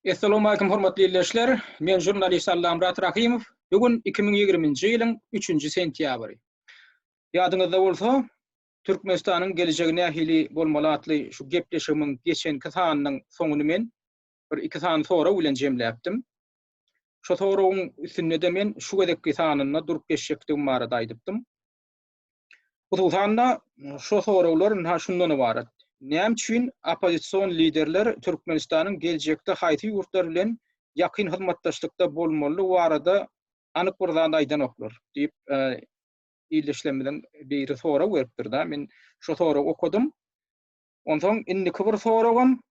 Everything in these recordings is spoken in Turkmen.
Essalawmalikim hormatly ildeşler. Men žurnalist Allamyrat Rahymow. Bu gün 2020-nji ýylyň 3-nji sentýabry. Ýadyňyzda bolsa, Türkmenistanyň gelejegi nähili bolmaly atly şu gepleşigimiň geçenki sanynyň soňuny men bir iki sany sorag bilen jemläpdim. Şo soragyň üstünde-de men şu gezekki sanynda durup geçjekdigim barada aýdypdym. Hususan-da, şo soraglar ynha şundan ybarat. Näme üçin oppozision liderler Türkmenistanyň geljekde haýsy ýurtlar bilen ýakyn hyzmatdaşlykda bolmalydygy barada anyk bir zat aýdanoklar diýip, ildeşlerimiziň biri sorag beripdir-de. Men şo soragy okadym. Onsoň indiki bir soragam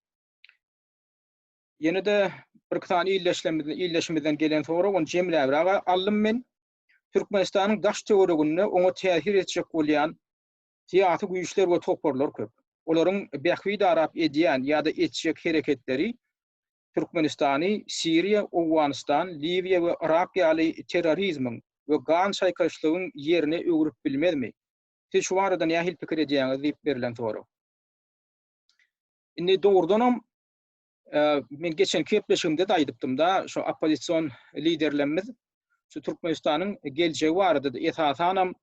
ýene-de birki sany ildeşimizden gelen sorag, ony jemläbräk aldym men. Türkmenistanyň daş-töwereginde oňa täsir etjek bolýan syýasy güýçler we toparlar köp. Olaryň bähbit arap edýän ýa-da etjek hereketleri Türkmenistany Siriýa, Owganystan, Liwiýa we Yrak ýaly terrorizmiň we gan çaýkaşlygyň ýerine öwrüp bilmezmi? Siz şu barada nähili pikir edýäňiz diýip berlen sorag. Indi dogrudanam men geçenki gepleşigimde-de aýdypdym-da, şu oppozision liderlerimiz şu Türkmenistanyň geljegi barada-da esasanam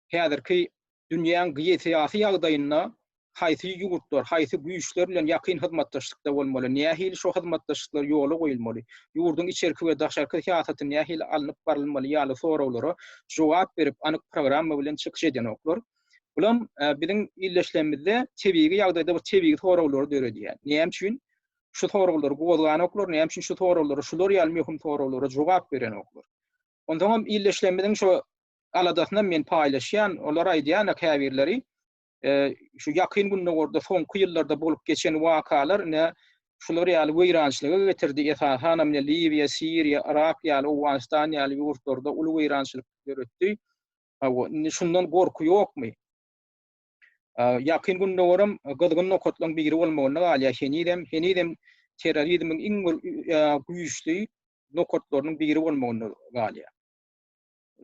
häzirki dünýäň geosyýasy ýagdaýynda haýsy ýurtlar, haýsy güýçler bilen ýakyn hyzmatdaşlykda bolmaly, nähili şo hyzmatdaşlyklar ýola goýulmaly, ýurduň içerki we daşarky syýasaty nähili alnyp barylmaly ýaly soraglara jogap berip, anyk programma bilen çykyş edenoklar. Bulam biziň ildeşlerimizde tebigy ýagdaýda bir tebigy soraglary döredýär. Näme üçin şu soraglary gozganoklar, näme üçin şu soraglara, şular ýaly möhüm soraglara jogap berenoklar? Onsoňam ildeşlerimiziň şu aladasyny men paýlaşýan, olar aýdýan käbirleri, şu ýakyn gündogarda soňky ýyllarda bolup geçen wakalar ine şular ýaly weýrançylyga getirdi, esasanam ine Liwiýa, Siriýa, Yrak ýaly, Owganystan ýaly ýurtlarda uly weýrançylyk döretdi. Hawa, indi şundan gorky ýokmy? Ýakyn Gündogaram gyzgyn nokatlaryň biri bolmagynda galýar henizem, henizem terrorizmiň iň bir güýçli nokatlarynyň biri bolmagynda galýar.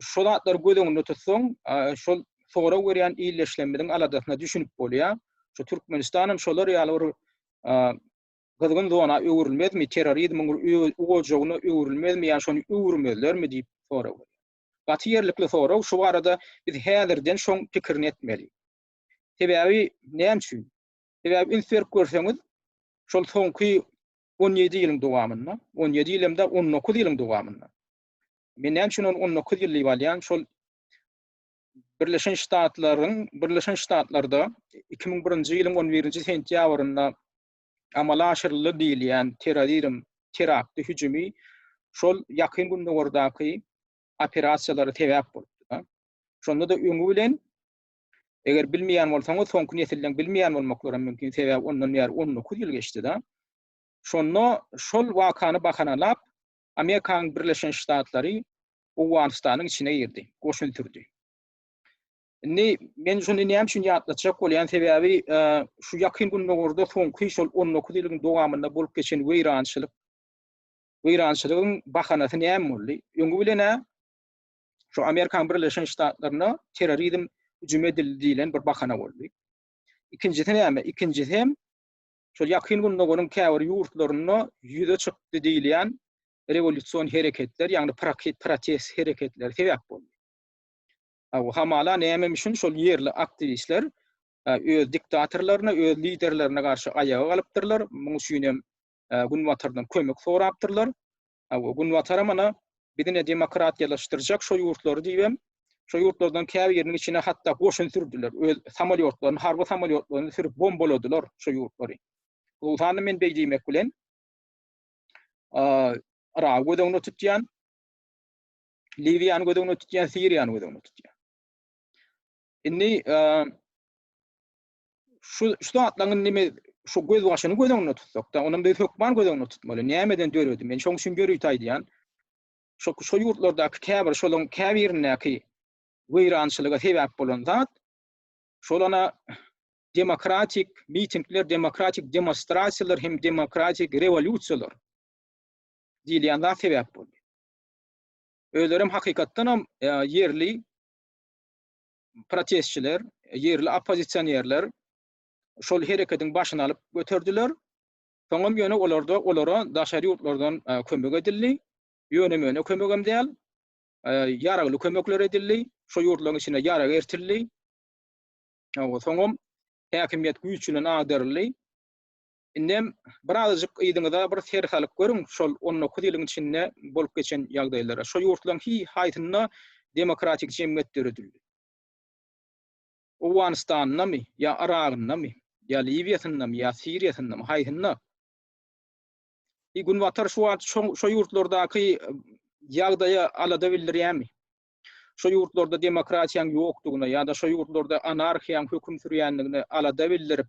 Şo zatlary göz öňünde tutsaň, şol sorag berýän ildeşlerimiziň aladasyna düşünip bolýar. Şu Türkmenistanam şolar ýaly bir gyzgyn zona öwrülmezmi, terrorizmiň bir ojagyna öwrülmezmi ýa şony öwürmezlermi diýip sorag berýär. Gaty ýerlikli sorag, şu barada biz häzirden şoň pikirini etmeli. Sebäbi näme üçin? Sebäbi üns berip görseňiz, şol soňky 17 ýylyň dowamynda, 17 ýyl hem-de 19 ýylyň dowamynda. Men näme üçin ony 19 ýyl diýip alýan? Şol Birleşen Ştatlaryň Birleşen Ştatlarda 2001-nji ýylyň 11-nji sentýabrynda amala aşyryldy diýilýän terrorizm terakty hüjümi şol Ýakyn Gündogardaky operasiýalara sebäp bolupdy. Şonda-da öňi bilen eger bilmeýän bolsaňyz, soňky nesilleň bilmeýän bolmaklary hem mümkin, sebäbi ondan bäri 19 ýyl geçdi-de. Şonda şol wakany bahanalap, Amerikanyň Birleşen Ştatlary Owganystanyň içine girdi, goşun sürdi. Indi men şuny näme üçin ýatlatjak bolýan, sebäbi şu Ýakyn Gündogarda soňky şol 19 ýylyň dowamynda bolup geçen weýrançylyk, weýrançylygyň bahanasy näme boldy? Öňi bilen-ä şu Amerikanyň Birleşen Ştatlaryna terrorizm hüjüm edildi diýlen bir bahana boldy. Ikinjisi näme? Ikinjisi hem şol Ýakyn Gündogaryň käbir ýurtlarynda ýüze çykdy diýilýän rewolýusion hereketler, ýagny protest hereketleri sebäp boldy. Hamala nämemişin şol ýerli aktiwistler öz diktatorlaryna, öz liderlerine garşy aýaga galypdyrlar. Munuň üçin hem Günbatardan kömek sorapdyrlar. Günbataram ana bizi ne demokratiýalaşdyrjak şo ýurtlary diýibem, şo ýurtlardan käbiriniň içine hatda goşun sürdüler. Öz samolýotlaryny, harby samolýotlaryny sürüp bombaladylar şo ýurtlary. Hususan-da men beý diýmek bilen Yragy göz öňünde tutýan, Liwiýany göz öňünde tutýan, Siriýany göz öňünde tutýan. Indi şu şu zatlaryň indi biz şu gözbaşyny göz öňünde tutsak da, onam biz hökman göz öňünde tutmaly. Nämeden döredi? Men şoň üçin ýörite aýdýan. Şu şu ýurtlardaky käbir şolaryň käbirindäki weýrançylyga sebäp bolan zat şol ana demokratik mitingler, demokratik demonstrasiýalar hem demokratik rewolýusiýalar diýilýän zat sebäp boldy. Özlerem hakykatdanam ýerli protestçiler, ýerli oppozisionerler şol hereketiň başyny alyp göterdiler. Soňam ýöne olarda olara daşary ýurtlardan kömek edildi. Ýöne-möne kömegem däl. Ýaragly kömekler edildi. Şo ýurtlaryň içine ýarag ertildi. Soňam häkimiýet güýç bilen agdaryldy. Indem birazajyk yzyňyza bir ser salyp görüň, şol 19 ýylyň içinde bolup geçen ýagdaýlara. Şo ýurtlaryň hiý haýsynda demokratik jemgyýet döredildi? Owganystanynamy, ýa Yragyndamy, ýa Liwiýasyndamy, ýa Siriýasyndamy, haýsynda? Hiý Günbatar şu wagt şo şo ýurtlardaky ýagdaýa alada bildirýärmi? Şo ýurtlarda demokratiýaň ýokdugyna ýa-da şo ýurtlarda anarhiýaň höküm sürýändigine alada bildirip,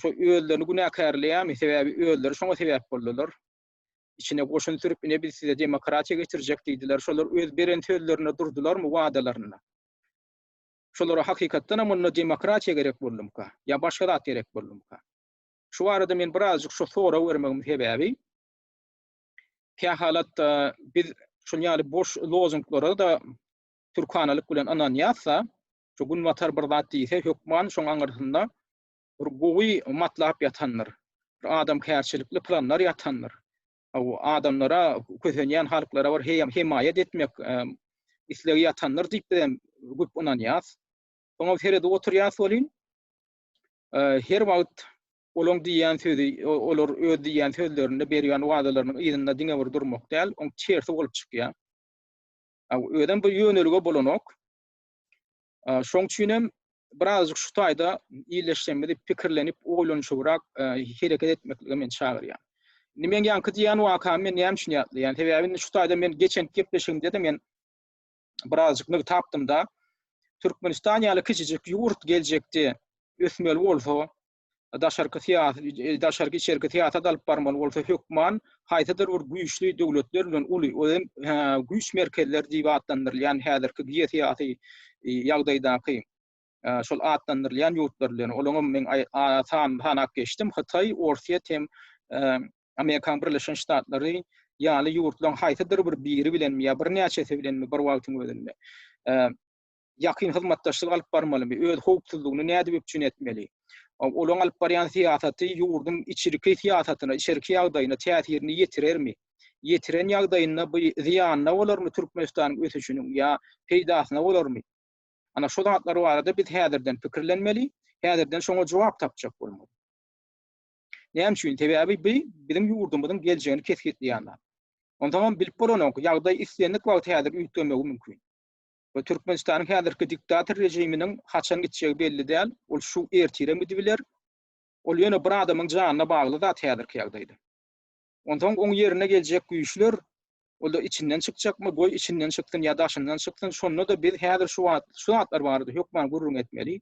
şo özlerini günäkärleýärmi? Sebäbi özleri şoňa sebäp boldular. Içine goşun sürüp, ine biz size demokratiýa getirjek diýdiler. Şolar öz beren sözlerinde durdularmy, wadalarynda? Şolara hakykatdan hem onda demokratiýa gerek boldumyka? Ýa başga zat gerek boldumyka? Şu barada men birazjyk şu sorag bermegimiň sebäbi, kähalat biz şol ýaly boş lozunglara-da türkanalyk bilen ynanýarsa, Şu günbatar bir zat diýse, hökman şoň aňyrsynda bir gowy matlap ýatandyr. Bir adamkärçilikli planlar ýatandyr. O adamlara, kösenýän halklara bir hemaýat etmek islegi ýatandyr diýip bizem güp ynanýas. Soňam seredip oturýas welin, her wagt olaň diýýän sözi, olar öz diýýän sözlerinde berýän wadalarynyň yzynda diňe bir durmak däl, oň tersi bolup çykýar. Özem bir ýönelige bolanok. Şoň üçin hem birazajyk şu taýda illeşjegimizi pikirlenip, oýlanyşybrak hereket etmeklige men çagyrýan. Indi meň ýaňky diýýän wakamy men näme üçin ýatlaýan? Sebäbi indi şu taýda men geçen gepleşigimde-de men birazajyk nygtapdym-da, Türkmenistan ýaly kiçijik ýurt geljekde ösmeli bolsa, daşarky syýasy, daşarky içerki syýasat alyp barmaly bolsa hökman haýsydyr bir güýçli döwletler bilen uly, özem güýç merkezleri diýip atlandyrylýan häzirki geosyýasy ýagdaýdaky şol atlandyrylýan ýurtlar bilen, olaňam men san sanap geçdim, Hytaý, Orsýet hem Amerikan Birleşen Ştatlary ýaly ýurtlaryň haýsydyr bir biri bilenmi ýa birnäçesi bilenmi bir wagtyň özünde ýakyn hyzmatdaşlyk alyp barmalymy, öz howpsuzlygyny nädip üpjün etmeli? Olaryň alyp barýan syýasaty ýurduň içerki syýasatyna, içerki ýagdaýyna täsirini ýetirermi? Ýetiren ýagdaýynda bu zyýanyna bolarmy Türkmenistanyň ösüşiniň ýa peýdasyna bolarmy? Ana şo zatlar barada biz häzirden pikirlenmeli, häzirden şoňa jogap tapjak bolmaly. Näme üçin? Sebäbi bu biziň ýurdumyzyň geljegini kesgitleýän zat. Onsoňam bilip bolanok, ýagdaý islendik wagt häzir üýtgemegi mümkin. We Türkmenistanyň häzirki diktator režiminiň haçan gitjegi belli däl, ol şu ertirem gidibiler. Ol ýöne bir adamyň janyna bagly zat häzirki ýagdaýda. Onsoň oň ýerine geljek güýçler, ol-da içinden çykjakmy, goý içinden çyksyn ýa daşyndan çyksyn, şonda-da biz häzir şu wagt şu zatlar barada hökman gürrüň etmeli.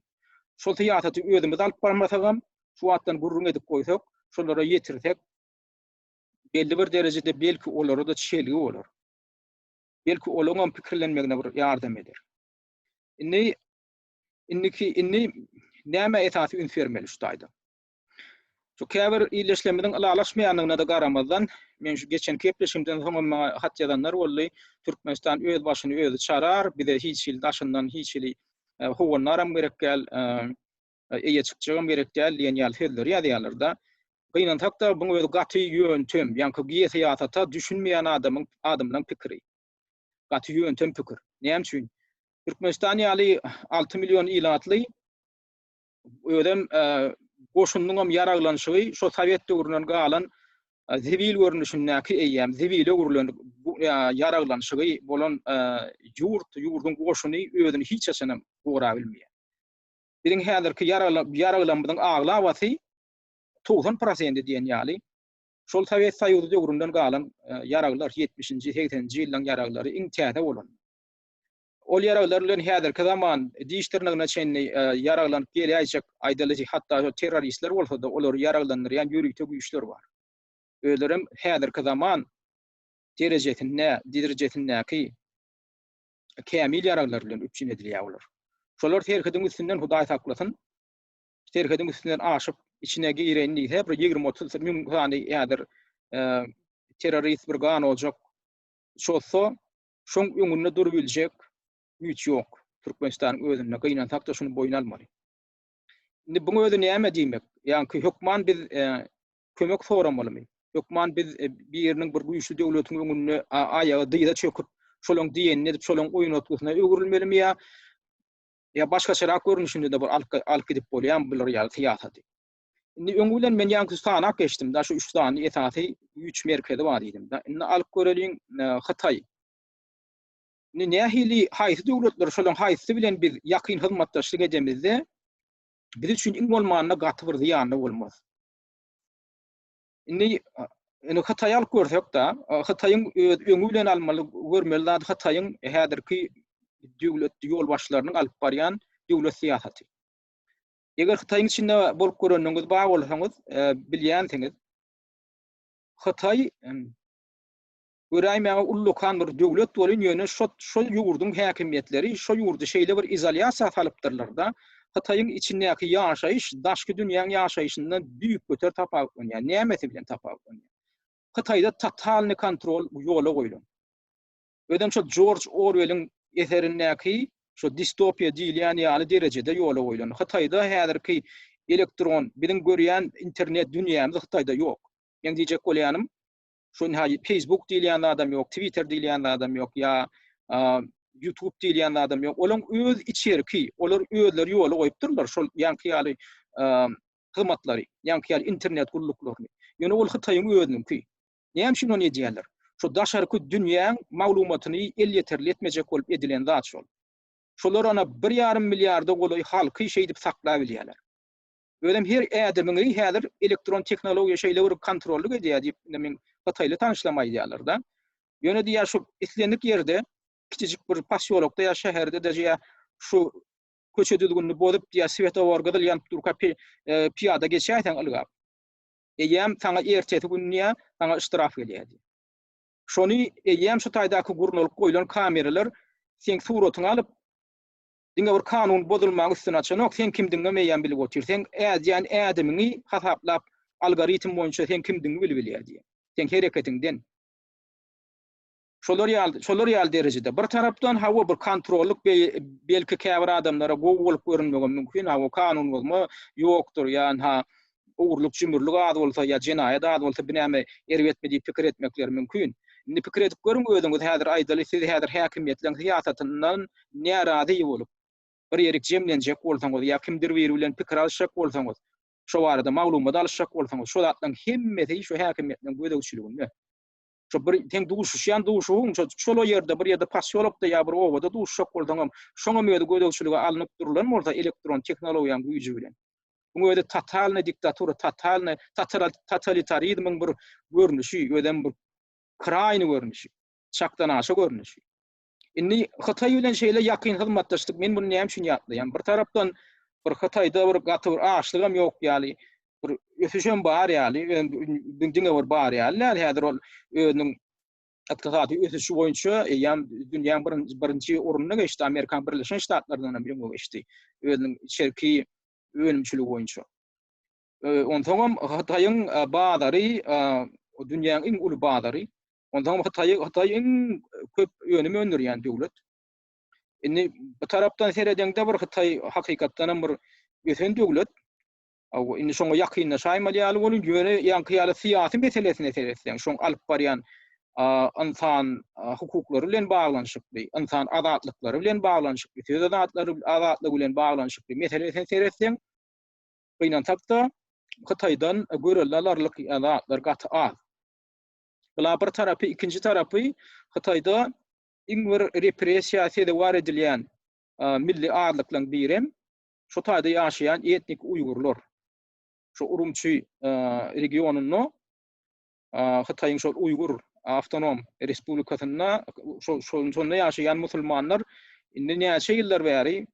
Şol syýasaty özümiz alyp barmasagam, şu wagtdan gürrüň edip goýsak, şolara ýetirsek, belli bir derejede belki olara-da çelgi bolar. Belki olaňam pikirlenmegine bir ýardam eder. Indi indiki indi nämä esasy üns bermeli şu taýda? Şu käbir ildeşlerimiziň ylalaşmaýandygyna-da garamazdan, men şu geçen gepleşigimden soňam maňa hat ýazanlar boldy. Türkmenistan öz başyny özi çarar, bize hiç hili daşyndan hiç hili e, howandaram gerek däl, e, eýe çykjagam gerek däl diýen ýaly sözleri ýazýarlar-da. Gynansak-da, buň özi gaty ýöntem, ýaňky geosyýasata düşünmeýän adamyň adamlaryň pikiri. Gaty ýöntem pikir. Näme üçin? Türkmenistan ýaly 6 million ilatly özem e, goşunynyňam ýaraglanyşygy şo sowet döwründen galan e, zibil görnüşindäki eýýäm zibile öwrülen e, ýaraglanyşygy bolan ýurt, ýurduň goşuny özüni hiç haçanam gorabilmeýär. Biziň häzirki ýaraglarymyzyň aglabasy 90 prosenti diýen ýaly şol Sowet Soýuzy döwründen galan e, ýaraglar, 70-nji, 80-nji ýyllaryň ýaraglary iň täze bolan. Ol ýaraglar bilen häzirki zaman diş dyrnagyna çenli e, ýaraglanyp geläýjek, aýdaly hatda şol terroristler bolsa-da olary ýaraglandyrýan ýörite güýçler bar. Özlerem häzirki zaman derejesinde, derejesindäki kämil ýaraglar bilen üpjün edilýär olar. Şolar serhediň üstünden Hudaý saklasyn, serhediň üstünden aşyp içine gireýin diýse, bir 20-30 müň sany häzir e, terrorist bir gan ojak çozsa, şoň öňünde durubiljek güýç ýok. Türkmenistanyň özünde gynansak-da şuny boýun almaly. Indi buň özi näme diýmek? Ýaňky hökman biz e, kömek soramalymy? Hökman biz e, biriniň bir güýçli döwletiň öňünde aýagy dyza çöküp, şolaň diýenini edip, şolaň oýnatgysyna öwrülmelimi ýa ýa başgaçarak görnüşinde-de bir alyp, alyp gidip bolýarmy bular ýaly syýasaty? Indi öňi bilen men ýaňky sanap geçdim da şu üç sany esasy güýç merkezi bar diýdim da. Indi alyp göreliň e, Hytaý. Indi nähili haýsy döwletler şolaryň haýsysy bilen biz ýakyn hyzmatdaşlyk edemizde biz üçin iň bolmanda gaty bir zyýanly bolmaz. Indi indi Hytaýy alyp görsek da, Hytaýyň öz öňi bilen almaly görmeli zat Hytaýyň häzirki döwlet ýolbaşçylarynyň alyp barýan döwlet syýasaty. Eger Hytaýyň içinde bolup göreniňiz bar bolsaňyz, e, bilýänsiňiz. Hytaý göräýmäge ullakan bir döwlet bolyn, ýöne şo şo ýurduň häkimiýetleri şo ýurdy şeýle bir izolýasiýa salypdyrlar-da, Hytaýyň içindäki ýaşaýyş daşky dünýäň ýaşaýşyndan düýpgöter tapawutlanýar. Nämesi bilen tapawutlanýar? Hytaýda totalny kontrol ýola goýlan. Özem şo Jorj Orweliň eserindäki şo distopiýa diýilýän ýaly derejede ýola goýlan. Hytaýda häzirki elektron, biziň görýän internet dünýämiz Hytaýda ýok. Meň diýjek bolýanym, Şu ynha Facebook diýilýän zadam ýok, Twitter diýilýän zadam ýok, ýa YouTube diýilýän zadam ýok. Olaň öz içerki, olar özleri ýola goýupdyrlar şol ýaňky ýaly hyzmatlary, ýaňky ýaly internet gulluklaryny. Ýöne ol Hytaýyň özüniňki. Näme üçin ony edýärler? Şu daşarky dünýäň maglumatyny elýeterli etmejek bolup edilen zat şol. Şolar ana bir ýarym milliarda golaý halky şeýdip saklabilýärler. Özem her ädimiňi häzir elektron tehnologiýa şeýle bir kontrollyk edýär diýip, indi meň hytaýly tanyşlarym aýdýarlar-da. Ýöne diýýär şu islendik ýerde kiçijik bir posýolokda ýa şäherde-de ýa şu köçe düzgünini bozup diýýär swetofor gyzyl ýanyp durka e, pyýada geçäýseň ylgap. Eýýäm saňa ertesi gün diýýär, saňa ştraf gelýär diýýär. Şony eýýäm şu taýdaky gurnalyp goýlan kameralar seň suratyňy alyp Diňe bir kanun bozulmaň üstüni açanok, seň kimdigiňem eýýäm bilip otyr. Seň ädýän ädimiňi hasaplap, algoritm boýunça seň kimdigiňi bilip bilýär diýýär. Seň hereketiňden. Şolar ýaly, şolar ýaly derejede. Bir tarapdan hawa bir kontrollyk belki käbir adamlara gowy bolup görünmegem mümkin, hawa kanun bozma ýokdur, ýa ha ogurlyk jümürlik az bolsa ýa jenaýat az bolsa bu näme erbetmi diýip pikir etmekleri mümkin. Indi pikir edip görüň özüňiz häzir aýdaly siz häzir häkimiýetleň syýasatyndan närazy bolup bir ýerik jemlenjek bolsaňyz ýa kimdir biri bilen pikir alyşjak bolsaňyz şo barada maglumat alyşjak bolsaňyz şo zatlaryň hemmesi şu häkimiýetleň gözegçiliginde. Şo bir seň duşuşýan duşugyň şo şol ýerde bir ýerde posýolokda ýa bir obada duşuşjak bolsaňam şoňam özi gözegçilige alnyp durulan bolsa elektron tehnologiýaň güýji bilen. Muň özi totalnyý diktatura, totalnyý totalitarizmiň bir görnüşi, özem bir kraýny görnüşi, çakdanaşa görnüşi. Indi Hytaý bilen şeýle ýakyn hyzmatdaşlyk, men muny näme üçin ýatlaýan? Bir tarapdan bir Hytaýda bir gaty bir açlygam ýok ýaly, bir ösüşem bar ýaly, diňe bir bar ýaly däl, häzir ol özüniň ykdysady ösüşi boýunça eýýäm dünýäň birinji ornuna geçdi, Amerikan Birleşen Ştatlaryndan hem öňe geçdi özüniň içerki önümçiligi boýunça. Onsoňam Hytaýyň bazary dünýäň iň uly bazary. Onsoňam Hytaý Hytaý iň köp önüm öndürýän döwlet. Indi bu tarapdan seredeňde bir Hytaý hakykatdan hem bir ösen döwlet. Indi şoňa ýakynlaşaýmaly ýaly bolun, ýöne ýaňky ýaly syýasy meselesine seretseň, şoň alyp barýan ynsan hukuklary bilen baglanyşykly, ynsan azatlyklary bilen baglanyşykly, söz azatlary azatlygy bilen baglanyşykly meselesine seretseň, gynansak-da, Hytaýdan görelde alarlyk zatlar gaty az. Bula bir tarapy, ikinji tarapy Hytaýda iň bir repressiýa sezewar edilýän milli azlyklaryň birem Şo taýda ýaşaýan etnik uýgurlar. Şo Urumçy regionynda Hytaýyň şol Uýgur awtonom respublikasynda şo şonda ýaşaýan musulmanlar indi näçe ýyllar bäri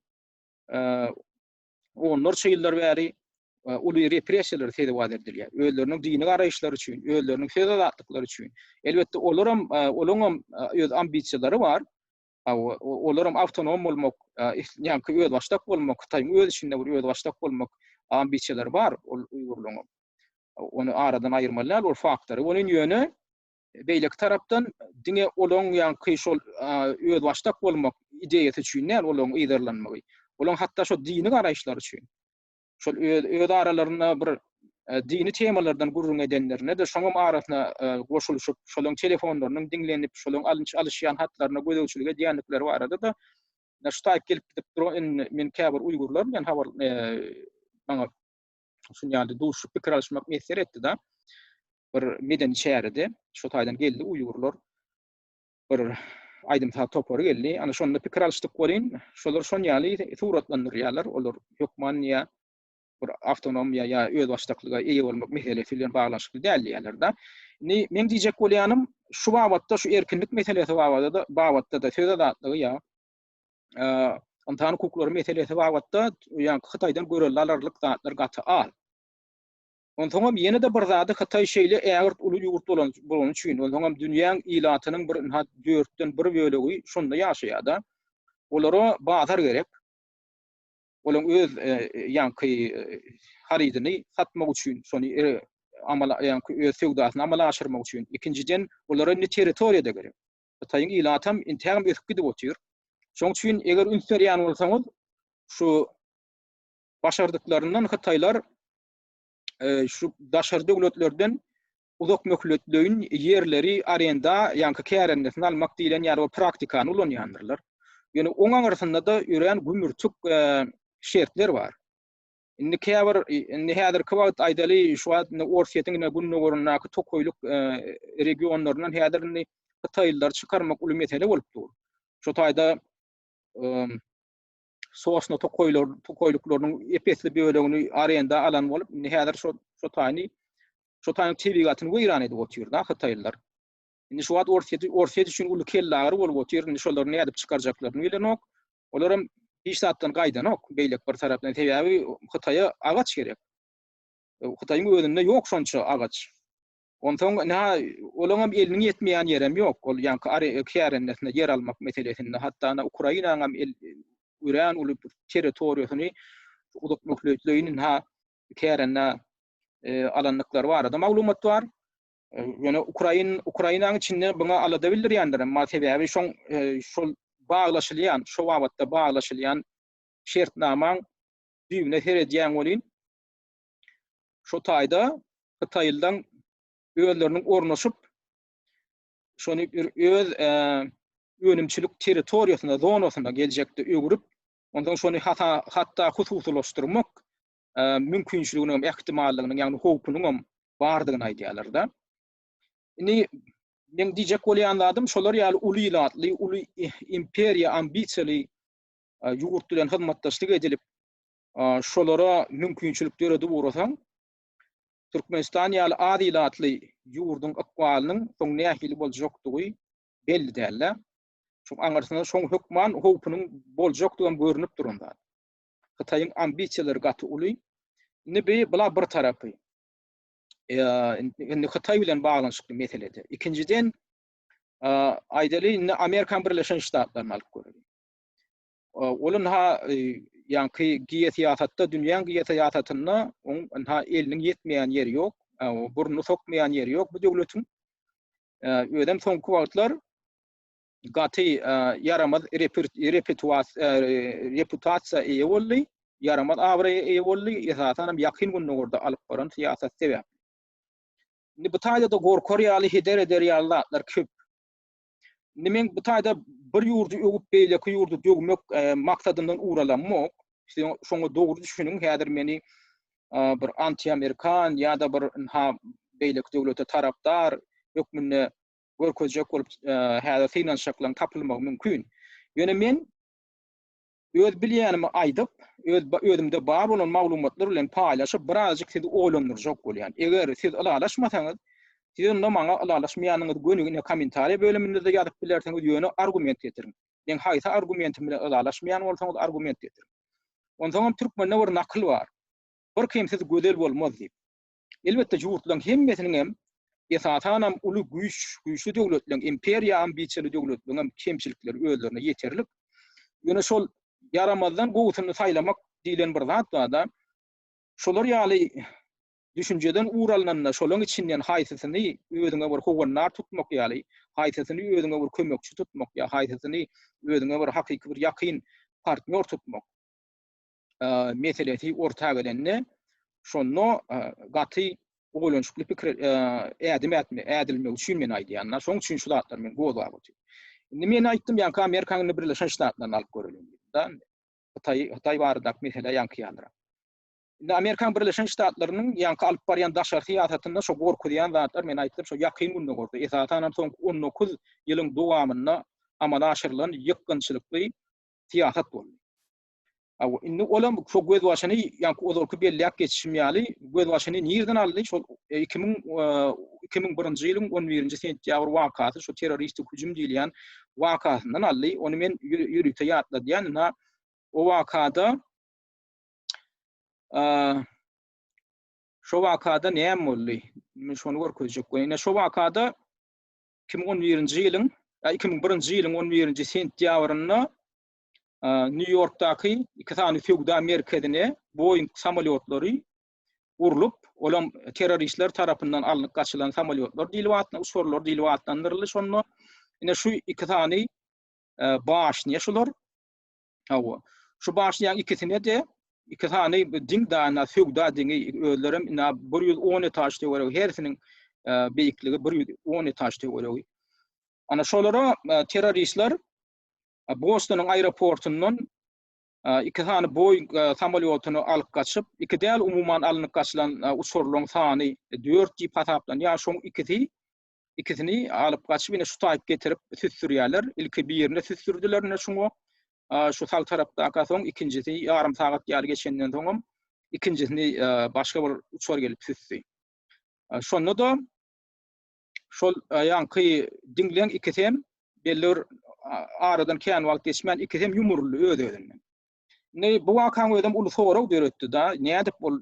onlarça ýyllar bäri uly repressiýalara sezewar edilýär. Özleriniň dini garaýyşlary üçin, özleriniň söz azatlyklary üçin. Elbetde olaram olaryňam öz ambisiýalary bar. Olaram awtonom bolmak, ýaňky özbaşdak bolmak, Hytaýyň öz içinde bir özbaşdak bolmak ambisiýalary bar ol uýgurlaryň. Ony aradan aýyrmaly däl ol faktory. Onuň ýöne beýleki tarapdan diňe olaryň ýaňky şol özbaşdak bolmak ideýasy üçin däl olaryň yzarlanmagy. Olaryň hatda şol dini garaýyşlary üçin. Şol öz öz aralarynda bir. Dini temalardan gürrüň edenlerinde-de şoňam arasyna goşulyşyp, şolaň telefonlarynyň diňlenip, şolaň alynç-alyşýan hatlaryna gözegçilik edýändikleri barada-da şu taýyp gelip gidip duran indi men käbir uýgurlar bilen habar maňa şuny ýaly duşup pikir alyşmak miýesser etdi-de. Bir medeni çärede şu taýdan geldi uýgurlar. Bir aýdym-saz topary geldi. Ana şonda pikir alyşdyk welin, şolar şon ýaly suratlandyrýarlar. Olar hökman ýa bir awtonomiýa ýa özbaşdaklyga eýe bolmak meselesi bilen baglanyşykly däl diýýärler-de. Indi meň diýjek bolýanym, şu babatda, şu erkinlik meselesi babatda-da, babatda-da söz azatlygy ýa ynsan hukuklary meselesi babatda ýa Hytaýdan görelde alarlyk zatlar gaty az. Onsoňam ýene-de bir zady Hytaý şeýle ägirt uly ýurt bolan bolany üçin, onsoňam dünýäň ilatynyň bir ynha dörtden bir bölegi şonda ýaşaýar-da. Olara bazar gerek. Olaryň öz ýaňky harydyny satmak üçin, şony amala ýaňky öz söwdasyny amala aşyrmak üçin. Ikinjiden, olara indi territoriýa-da gerek. Hytaýyň ilatam intägem ösüp gidip otyr. Şonuň üçin eger üns berýän bolsaňyz, şu başardyklaryndan hytaýlar şu daşary döwletlerden uzak möhletleýin ýerleri arenda, ýaňky kärendesine almak diýlen ýaly bir praktikany ulanýandyrlar. Ýöne oň aňyrsynda-da örän gümürtik şertler bar. Indi käbir indi häzirki wagt aýdaly şu wagt indi Orsýetiň ine gündogaryndaky tokaýlyk regionlaryndan häzir indi hytaýlylary çykarmak uly mesele bolup dur. Şu taýda sosna tokaýlar tokaýlyklarynyň ep-esli bölegini arenda alan bolup, indi häzir şo şo taýyny şo taýyň tebigatyny weýran edip otyr-da hytaýlylar. Indi şu wagt Orsýeti Orsýet üçin uly kellagyry bolup otyr. Indi şolary nädip çykarjaklaryny bilenok. Olaram hiç zatdan gaýdanok beýleki bir tarapdan. Sebäbi Hytaýa agaç gerek. Hytaýyň özünde ýok şonça agaç. Onsoň ynha olaňam eliniň ýetmeýän ýerem ýok. Ol ýaňky kärendesine ýer almak meselesinde hatda ynha Ukrainaňam el örän uly bir territoriýasyny uzak möhletleýin ynha kärendä alandyklary barada maglumat bar. Ýöne Ukrain Ukrainanyň içinde buňa alada bildirýändir. Emma sebäbi şoň şol baglaşylýan, şo babatda baglaşylýan şertnamaň düýbüne seredýäň welin şo taýda hytaýlylaň özleriniň ornaşyp şony bir öz önümçilik territoriýasyna, zonasyna geljekde öwrüp, onsoň şony hata hatda hususylaşdyrmak mümkinçiliginiň hem ähtimallygynyň, ýagny howpunyň hem bardygyny aýdýarlar-da. Indi meň diýjek bolýan zadym şolar ýaly uly ilatly, uly imperiýa ambisiýaly ýurt bilen hyzmatdaşlyk edilip, şolara mümkinçilik döredip ugrasaň, Türkmenistan ýaly az ilatly ýurduň ykbalynyň soň nähili boljakdygy belli däl-de. Şoň aňyrsynda şoň hökman howpunyň boljakdygam görnüp duran zat. Hytaýyň ambisiýalary gaty uly. Indi bi bula bir tarapy. Indi Hytaý bilen baglanyşykly meselede. Ikinjiden, aýdaly indi Amerikan Birleşen Ştatlaryny alyp göreliň. Ol ynha ýaňky geosyýasatda, dünýäň geosyýasatynda oň ynha eliniň ýetmeýän ýeri ýok, burnuny sokmaýan ýeri ýok bu döwletiň. Özem soňky wagtlar gaty ýaramaz reputasiýa eýe boldy, ýaramaz abraýa eýe boldy, esasan hem Ýakyn Gündogarda alyp baran syýasaty sebäpli. Indi bu taýda-da gorkar ýaly, heder eder ýaly zatlar köp. Indi men bu taýda bir ýurdy öwüp, beýleki ýurdy döwmek e, maksadyndan ugralamok. Siz şoňa dogry düşüniň. Häzir meni e, bir anti-amerikan ýa-da bir ha beýleki döwlete tarapdar hökmünde görkezjek bolup e, häzir synanyşaklaryň tapylmagy mümkin. Ýöne men öz bilýänimi aýdyp, öz özümde bar bolan maglumatlar bilen paýlaşyp, birazajyk sizi oýlandyrjak bolýan. Eger siz ylalaşmasaňyz, siz onda maňa ylalaşmaýanyňyzy göni ine kommentariýa bölüminde-de ýazyp bilersiňiz, ýöne argument getiriň. Meň haýsy argumentim bilen ylalaşmaýan bolsaňyz argument getiriň. Onsoňam türkmende bir nakyl bar. Bir kemsiz gözel bolmaz diýip. Elbetde ýurtlaryň hemmesiniň hem esasanam uly güýç, güýçli döwletleriň, imperiýa ambisiýaly döwletleriň hem kemçilikleri özlerine ýeterlik. Ýöne şol ýaramazdan gowusyny saýlamak diýlen bir zat bar-da. Şolar ýaly düşünjeden ugur alnanda şolaň içinden haýsysyny özüňe bir howandar tutmak ýaly, haýsysyny özüňe bir kömekçi tutmak ýa haýsysyny özüňe bir hakyky bir ýakyn partnýor tutmak. meselesi orta gelende. Şonda gaty oýlanyşykly pikir ädim ätme, ädilmegi üçin men aýdýan. Şoň üçin şu zatlary men gozgap otyryn. Indi men aýtdym, ýaňky Amerikanyň indi Birleşen Ştatlaryny alyp göreliň diýdim. Hytaý, Hytaý baradaky mesele ýaňky ýalyrak. Indi Amerikanyň Birleşen Ştatlarynyň ýaňky alyp barýan daşary syýasatynda şo gorkuzýan zatlar men aýtdym, şo ýakyn gündogarda, esasanam soňky 19 ýylyň dowamynda amala aşyrylan ýykgynçylykly syýasat boldy. Hawa, indi olam şo gözbaşyny ýaňky ozalky belläp geçişim ýaly, gözbaşyny nirden aldy? Şol 2000 2001-nji ýylyň 11-nji sentýabr wakasy, şo terroristik hüjüm diýilýän wakasyndan aldy. Ony men ýörite ýatladýan. Ynha, o wakada şo wakada näme boldy? Men şony görkezjek bolýan. Ine, şo wakada 2011-nji ýylyň, 2001-nji ýylyň 11-nji sentýabrynda Nýu-Ýorkdaky iki sany söwda merkezine Boeing samolýotlary urlup, olam terroristler tarapyndan alnyp gaçylan samolýotlar diýlip atlan, uçarlar diýlip atlandyryldy şonda. Ine şu iki sany başnýa şular. Hawa. Şu başnýaň ikisine-de iki sany diň dana söwda diňi özlerem ina 110 etaž töweregi hersiniň beýikligi 110 etaž töweregi. Ana şolara terroristler Bostonyň aeroportundan iki sany Boeing samolýotyny alyp gaçyp, iki däl umuman alnyp gaçylan uçarlaryň sany dört diýip hasaplanýar. Şoň ikisi ikisini alyp gaçyp ine şu taýyp getirip süsdürýärler. Ilki birine süsdürdiler ine şuňa. Şu sag tarapdaka soň ikinjisi ýarym sagat ýaly geçenden soňam ikinjisini başga bir uçar gelip süsdi. Şonda-da şol ýaňky diňleň ikisem belli bir aradan kän wagt geçmän ikisem ýumruldy öz-özünden. Indi bu wakaň özem uly sorag döretdi da, nädip ol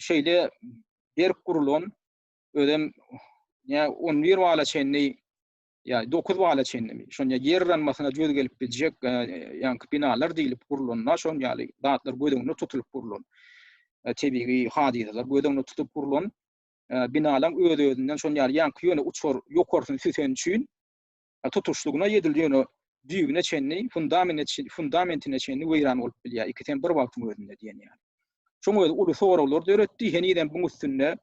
şeýle berk gurulan özem ýa 11 bala çenli ýa 9 bala çenlimi şonda ýer yranmasyna döz gelip biljek ýaňky binalar diýlip gurulanda şon ýaly zatlar göz öňünde tutulyp gurulan tebigy hadysalar göz öňünde tutup gurulan binalaň öz-özünden şon ýaly ýaňky ýöne uçar ýokarsyny süsen üçin tutuşlygyna edil ýöne düýbüne çenli fundamentine fundamentine çenli weýran bolup bilýär ikisem bir wagtyň özünde diýen ýaly. Şoň özi uly soraglar döretdi. Henizem buň üstünde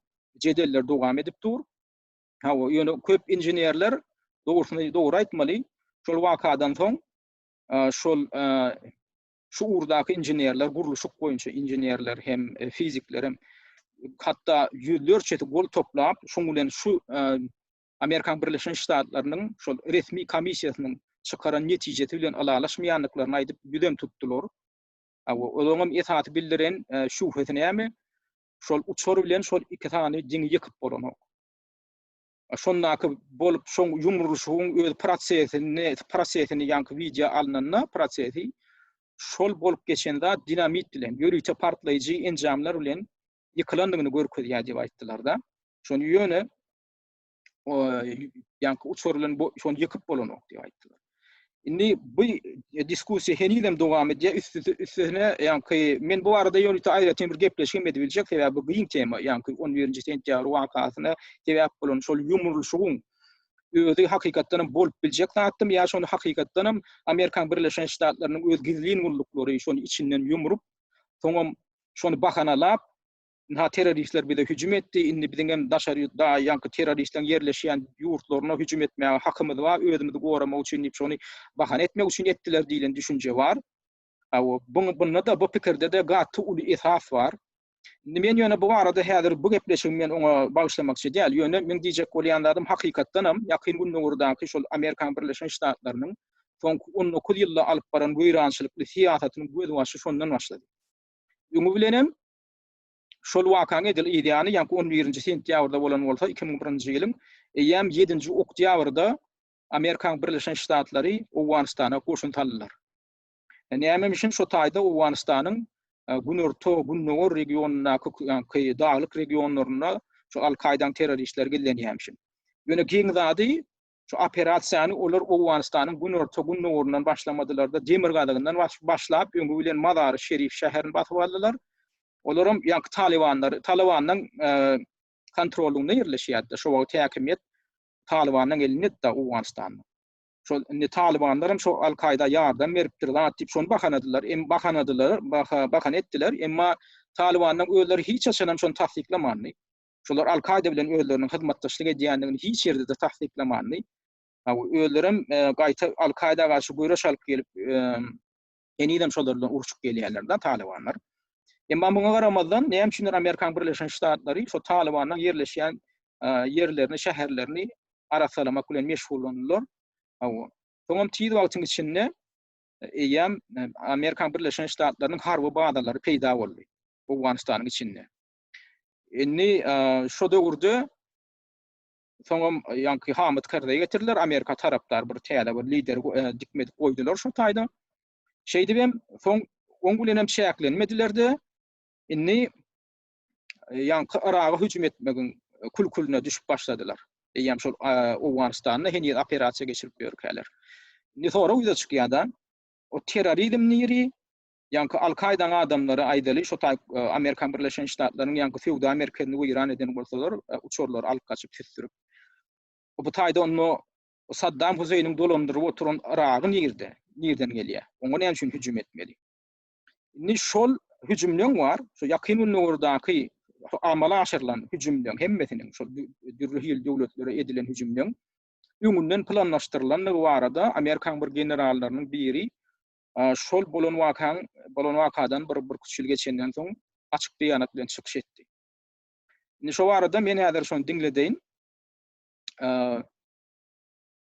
jedeller dowam edip dur. Hawa, ýöne köp inženerler dogrusyny dogry aýtmaly, şol wakadan soň şol şu ugurdaky inženerler, gurluşyk boýunça inženerler hem, e, fizikler hem hatda ýüzlerçesi gol toplap, şoň bilen şu e, Amerikan Birleşen Ştatlarynyň şol resmi komissiýasynyň çykaran netijesi bilen ylalaşmaýandyklaryny aýdyp ýüzem tutdular. Hawa, olaryň hem esasy bildiren e, şübhesi näme? Şol uçar bilen şol iki sany diňi ýykyp bolanok. Şondaky bolup şoň ýumrulyşygyň öz prosesini, prosesini ýaňky wideo alnanda prosesi şol bolup geçen zat dinamit bilen, ýörite partlaýjy enjamlar bilen ýykylandygyny görkezýär diýip aýtdylar-da. Şony ýöne ýaňky uçar bilen şony ýykyp bolanok diýip aýtdylar. Indi bu diskussiýa henizem dowam edýär. Üstesine ýaňky men bu barada ýörite aýratyn bir gepleşik hem edip biljek, sebäbi bu giň tema, ýaňky 11-nji sentýabr wakasyna sebäp bolan şol ýumrulyşygyň özi hakykatdan hem bolup biljek zatdymy ýa şony hakykatdan hem Amerikan Birleşen Ştatlarynyň öz gizlin gulluklary şony içinden ýumrup, soňam şony bahanalap Ynha terroristler bize hüjüm etdi, indi biziň hem daşary ýurtda ýaňky terroristleriň ýerleşýän ýurtlaryna hüjüm etmäge hakymyz bar, özümizi goramak üçin diýip şony bahana etmek üçin etdiler diýlen düşünje bar. Hawa, bunda-da bu pikirde-de gaty uly esas bar. Indi men ýöne bu barada häzir bu gepleşigi men oňa bagyşlamakçy däl. Ýöne meň diýjek bolýan zadym hakykatdan hem Ýakyn Gündogardaky şol Amerikanyň Birleşen Ştatlarynyň soňky 19 ýylda alyp baran weýrançylykly syýasatynyň gözbaşy şondan başlady. Öňi bilenem Şol wakaň edil yz ýany, ýaňky on birinji sentýabrda bolan bolsa, 2001-nji ýylyň, eýýäm ýedinji oktýabrda Amerikanyň Birleşen Ştatlary Owganystana goşun saldylar. Nämemişin şo taýda Owganystanyň günorta, gündogar regionyndaky ýaňky daglyk regionlarynda şu Al-Kaýdaň terroristleri gizlenýärmişin. Ýöne geň zady, şu operasiýany olar Owganystanyň günorta-gündogaryndan başlamadylar-da, demirgazygyndan başlap, öňi bilen Mazary-Şerif şäherini basyp aldylar. Olaram ýaňky talybanlar, Talybanyň kontrollygynda ýerleşýärdi. Şo wagt häkimiýet Talybanyň elindedi-de Owganystanda. Şol indi talybanlaram şo Al-Kaýda ýardam beripdir zat diýip şony bahanadylar. Em bahanadylar, bahana etdiler. Emma Talybanyň özleri hiç haçanam şony tassyklamandy. Şolar Al-Kaýda bilen özleriniň hyzmatdaşlyk edýändigini hiç ýerde-de tassyklamandy. Özlerem gaýta Al-Kaýda garşy göreş alyp gelip, henizem şolar bilen urşup gelýärler-de talybanlar. Emma muňa garamazdan, näme üçindir Amerikan Birleşen Ştatlary şo talybanyň ýerleşýän ýerlerini, şäherlerini arassalamak bilen meşgullandylar. Soňam tiz wagtyň içinde eýýäm Amerikan Birleşen Ştatlarynyň harby bazalary peýda boldy Owganystanyň içinde. Indi şo döwürde soňam ýaňky Hamid Karzaýy getirdiler, Amerika tarapdar bir täze bir lider dikmedik goýdular şo taýda. Şeýdip hem soň oň bilen hem çäklenmediler-de, indi ýaňky Yraga hüjüm etmegiň kül-külüne düşüp başladylar. Eýýäm şol Owganystanda heniz operasiýa geçirip ýörkäler. Indi sorag ýüze çykýar-da, o terrorizm niri, ýaňky Al-Kaýdaň adamlary aýdaly, şo taý Amerikan Birleşen Ştatlarynyň ýaňky söwda merkezini weýran eden bolsalar, uçarlary alyp gaçyp süsdürip. Bu taýda onda Saddam Huseýniň dolandyryp oturan Yragy nirde? Nirden gelýär? Oňa näme üçin hüjüm etmeli? Indi şol hüjümleň bar, şu Ýakyn Gündogardaky amala aşyrylan hüjümleň hemmesiniň, şol dürli hili döwletlere edilen hüjümleň öňünden planlaşdyrylandygy barada Amerikanyň bir generallarynyň biri şol bolan wakaň bolan wakadan bir bir üç ýyl geçenden soň açyk beýanat bilen çykyş etdi. Indi şo barada men häzir şony diňledeýin.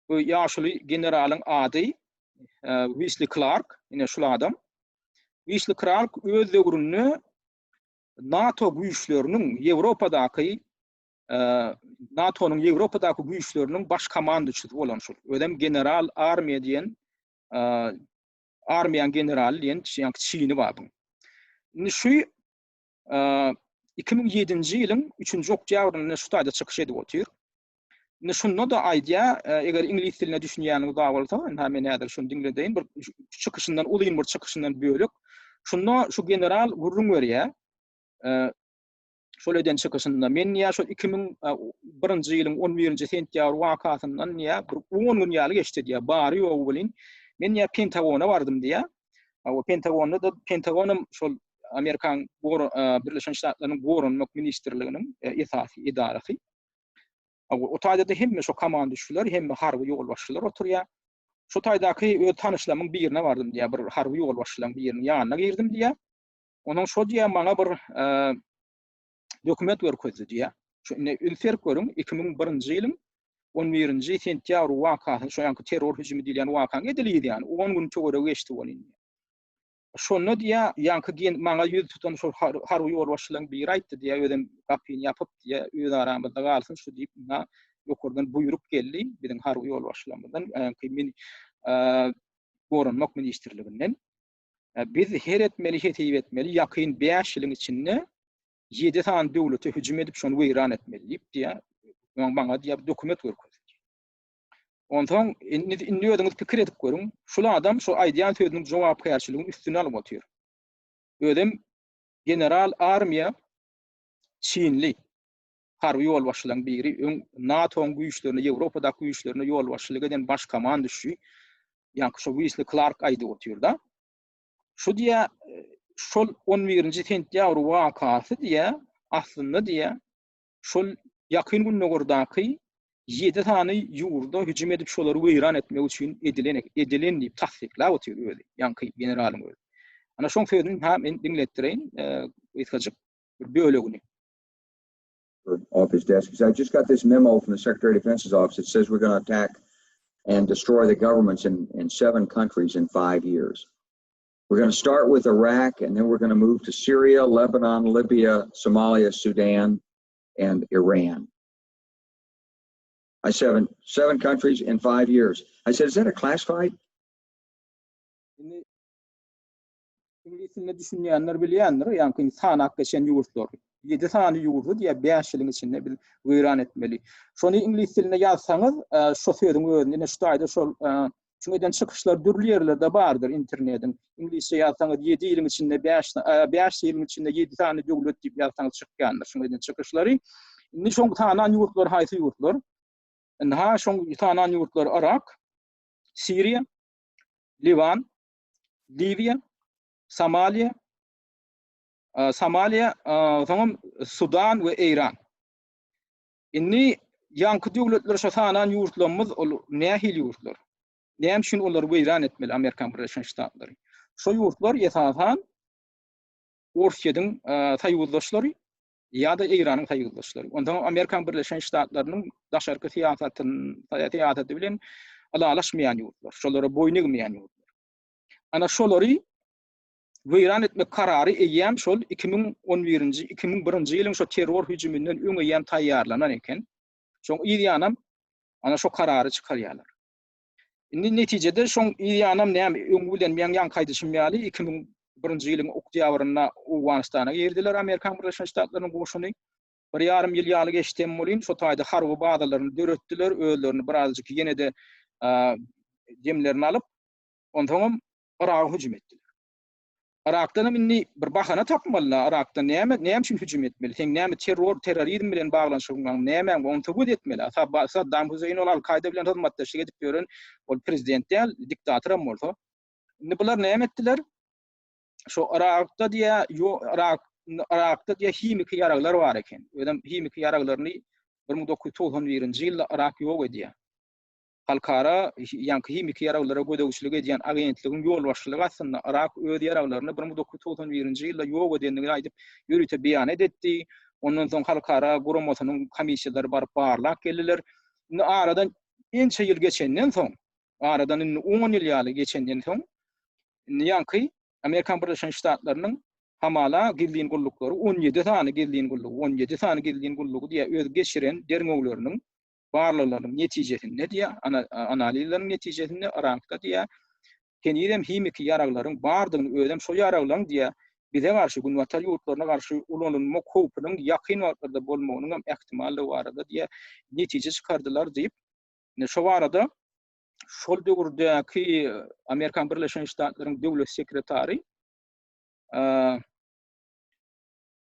Bu ýaşuly generalyň ady Wisli Klark, ine şul adam. Wisli Klark öz döwründe NATO güýçleriniň Ýewropadaky NATO-nyň Ýewropadaky güýçleriniň baş komandoçysy bolan şul. Özem general armiýa diýen armiýanyň generaly diýen ýaňky çini bar buň. Indi şu 2007-nji ýylyň 3-nji oktýabrynda şu taýda çykyş edip otyr. Indi şunda-da aýdýar, eger iňlis diline düşünýäniňiz bar bolsa, ynha men häzir şuny diňledeýin, bir çykyşyndan, uzyn bir çykyşyndan bölek. Şunda şu general gürrüň berýär. Şol eden çykyşynda men diýýär, şol 2001-nji ýylyň 11-nji sentýabr wakasyndan diýýär, bir 10 gün ýaly geçdi diýýär, bary-ýogy welin, men diýýär, Pentagona bardym diýýär. O Pentagonda-da, Pentagonam şol Amerikan Birleşen Ştatlarynyň Goranmak ministrliginiň esasy edarasy. O taýda-da hemme şo komanduşçylar, hemme harby ýolbaşçylar oturýar. Şo taýdaky öz tanyşlarymyň birine bardym diýýär, bir harby ýolbaşçylaryň biriniň ýanyna girdim diýýär. Onuň şo diýýär, maňa bir dokument görkezdi diýýär. Şu indi üns berip görüň, 2001-nji ýylyň 11-nji sentýabr wakasy, şo ýaňky terror hüjümi diýilýän wakanyň edil yz ýany, 10 gün töweregi geçdi ol indi. Şonda diýýär, ýaňky gen maňa ýüz tutan şol harby ýolbaşçylaryň biri aýtdy diýýär, özem gapyny ýapyp diýýär, öz aramyzda galsyn şu diýip, ynha ýokardan buýruk geldi biziň harby ýolbaşçylarymyzdan, ýaňky men goranmak ministrliginden. Biz her etmeli, hesip etmeli, ýakyn 5 ýylyň içinde 7 sany döwlete hüjüm edip, şony weýran etmeli diýip diýýär, maňa diýýär, dokument görkezdi. Onsoň indi indi özüňiz pikir edip görüň, şul adam şu aýdýan sözüniň jogapkärçiligini üstüne alyp otyr. Özem general armiýa çinli harby ýolbaşçylaryň biri, öň NATO-nyň güýçlerine, Ýewropadaky güýçlerine ýolbaşçylyk eden baş komanduşy, ýaňky şo Wisli Klark aýdyp otyr-da. Şu diýä, şol 11-nji sentýabr wakasy diýä, aslynda diýä, şol Ýakyn Gündogardaky ýedi sany ýurda hüjüm edip şolary weýran etmek üçin edilen edilen diýip tassyklap otyr özi, ýaňky generalyň özi. Ana şoň sözüni ha men diňletdireýin, gysgajyk bir bölegini. Off his desk. He said, I just got this memo from the Secretary of Defense's office that says we're going to attack and destroy the governments in, in seven countries in five years. We're going to start with Iraq, and then we're going to move to Syria, Lebanon, Libya, Somalia, Sudan, and Iran. I seven seven countries in five years. I said, is that a classified? Indi iňlis diline düşünýänler bilýändir, ýaňky sanap geçen ýurtlary. 7 sany ýurdy diýýär 5 ýylyň içinde biz weýran etmeli. Şony iňlis dilinde ýazsaňyz, şo sözüň özüni ine şu taýda şol Şuň eden çykyşlar dürli ýerlerde bardyr internetiň. Iňlisçe ýazsaňyz 7 ýylyň içinde 5 5 ýylyň içinde 7 sany döwlet diýip ýazsaňyz çykýandyr şuň eden çykyşlary. Indi şoň sanan ýurtlar haýsy ýurtlar? Indi ha şoň sanan ýurtlar Yrak, Siriýa, Liwan, Liwiýa, Somaliýa, Somaliýa, soňam Sudan we Eýran. Indi ýaňky döwletler şo sanan ýurtlarymyz ol nähili ýurtlar? Näme üçin olary weýran etmeli Amerikan Birleşen Ştatlary? Şo ýurtlar esasan Orsýetiň soýuzdaşlary ýa-da Eýranyň soýuzdaşlary. Onsoň Amerikan Birleşen Ştatlarynyň daşarky syýasatyny syýasaty bilen ylalaşmaýan ýurtlar, şolara boýun egmeýän ýurtlar. Ana şolary weýran etmek karary eýýäm şol 2011-nji, 2001-nji ýylyň şo terror hüjüminden öň eýýäm taýýarlanan eken. Şoň yz ýanam ana şo karary çykarýarlar. Indi netijede şoň yz ýanam näme öňi bilen meň ýaňky aýdyşym ýaly 2001-nji ýylyň oktýabrynda Owganystana girdiler Amerikan Birleşen Ştatlarynyň goşuny. Bir ýarym ýyl ýaly geçdi hem welin şo taýda harby bazalaryny döretdiler, özlerini birazjyk ýene-de demlerini alyp, onsoňam Yraga hüjüm etdiler. Yrakdanam indi bir bahana tapmaly-da, Yrakda näme, näme üçin hüjüm etmeli? Seň näme terror, terrorizm bilen baglanyşygyň bar, nämäň bar, ony subut etmeli. Saddam Hüseýin ol Al-Kaýda bilen hyzmatdaşlyk edip ýören ol prezident däl, diktatoram bolsa. Indi bular näme etdiler? Şo Yrakda diýä, ýo, Yrak, Yrakda diýä himiki ýaraglar bar eken. Özem himiki ýaraglaryny 1991-nji ýylda Yrak ýok edýär. Halkara ýaňky himiki ýaraglara gözegçilik edýän agentligiň ýolbaşçylygy astynda Yrak öz ýaraglaryny 1991-nji ýylda ýok edendigini aýdyp, ýörite beýanat etdi. Ondan soň halkara guramasynyň komissiýalary baryp barlap geldiler. Indi aradan ençe ýyl geçenden soň, aradan indi on ýyl ýaly geçenden soň, indi ýaňky Amerikan Birleşen Ştatlarynyň hamala gizlin gulluklary 17 sany gizlin gullugy, 17 sany gizlin gullugy diýä öz geçiren derňewleriniň barlaglarynyň netijesinde diýýär, analizleriň netijesinde Yrakda diýýär, henizem himiki ýaraglaryň bardygyny, özem şol ýaraglaryň diýýär, bize garşy, günbatar ýurtlaryna garşy ulanylmak howpunyň ýakyn wagtlarda bolmagynyň hem ähtimaldygy barada diýýär, netije çykardylar diýip, ine şo barada şol döwürdäki Amerikan Birleşen Ştatlaryň döwlet sekretary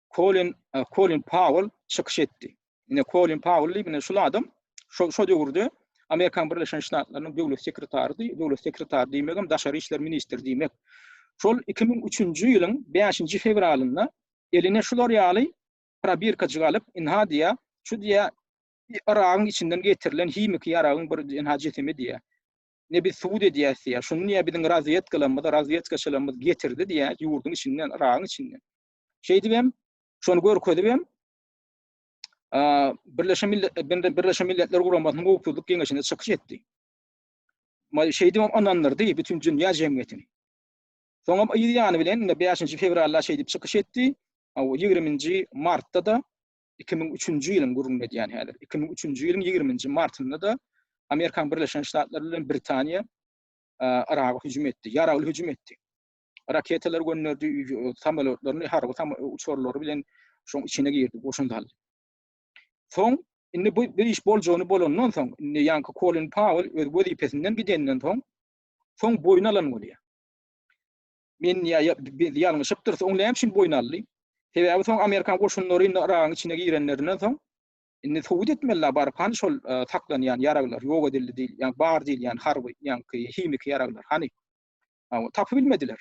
Kolin Kolin Powell çykyş etdi. Ine Kolin Powell diýip ine şul adam şo şo döwürde Amerikan Birleşen Ştatlarynyň döwlet sekretarydy. Döwlet sekretary diýmegem daşary işler ministri diýmek. Şol 2003-nji ýylyň 5-nji fewralynda eline şular ýaly probirkajyk alyp, ynha diýýär, şu diýýär, Yragyň içinden getirilen himiki ýaragyň bir ynha jisimi diýýär. Ne biz subut edýäs diýýär. Şuny diýýär biziň razwedkalarymyz, razwedkaçylarymyz getirdi diýýär, ýurduň içinden, Yragyň içinden. Şeýdibem, şony görkezibem, Birleşen Millet Birleşen Milletler Guramasynyň Howpsuzlyk Geňeşinde çykyş etdi. Şeýdibem ynandyrdy bütün dünýä jemgyýetini. Soňam yz ýany bilen indi 5-nji fewralda şeýdip çykyş etdi. 20-nji martda-da 2003-nji ýylyň gürrüňini edýän häzir. 2003-nji ýylyň 20-nji martynda-da Amerikan Birleşen Ştatlary bilen Britaniýa Yraga hüjüm etdi. Ýaragly hüjüm etdi. Raketalar gönderdi, samolýotlaryny, harby uçarlary bilen şoň içine girdi, goşun saldy. Soň indi bu bir iş boljagyny bolandan soň, indi ýaňky Kolin Powell öz wezipesinden gidenden soň, soň boýun alan bolýar. Men ýa biz ýalňyşypdyrys, oň näme üçin boýun aldy? Sebäbi soň Amerikan goşunlary indi Yragyň içine girenlerinden soň indi subut etmeliler baryp hany şol e, saklanýan ýaraglar ýok edildi diýilýän, bar diýilýän harby, ýaňky himiki ýaraglar hany? Tapyp bilmediler.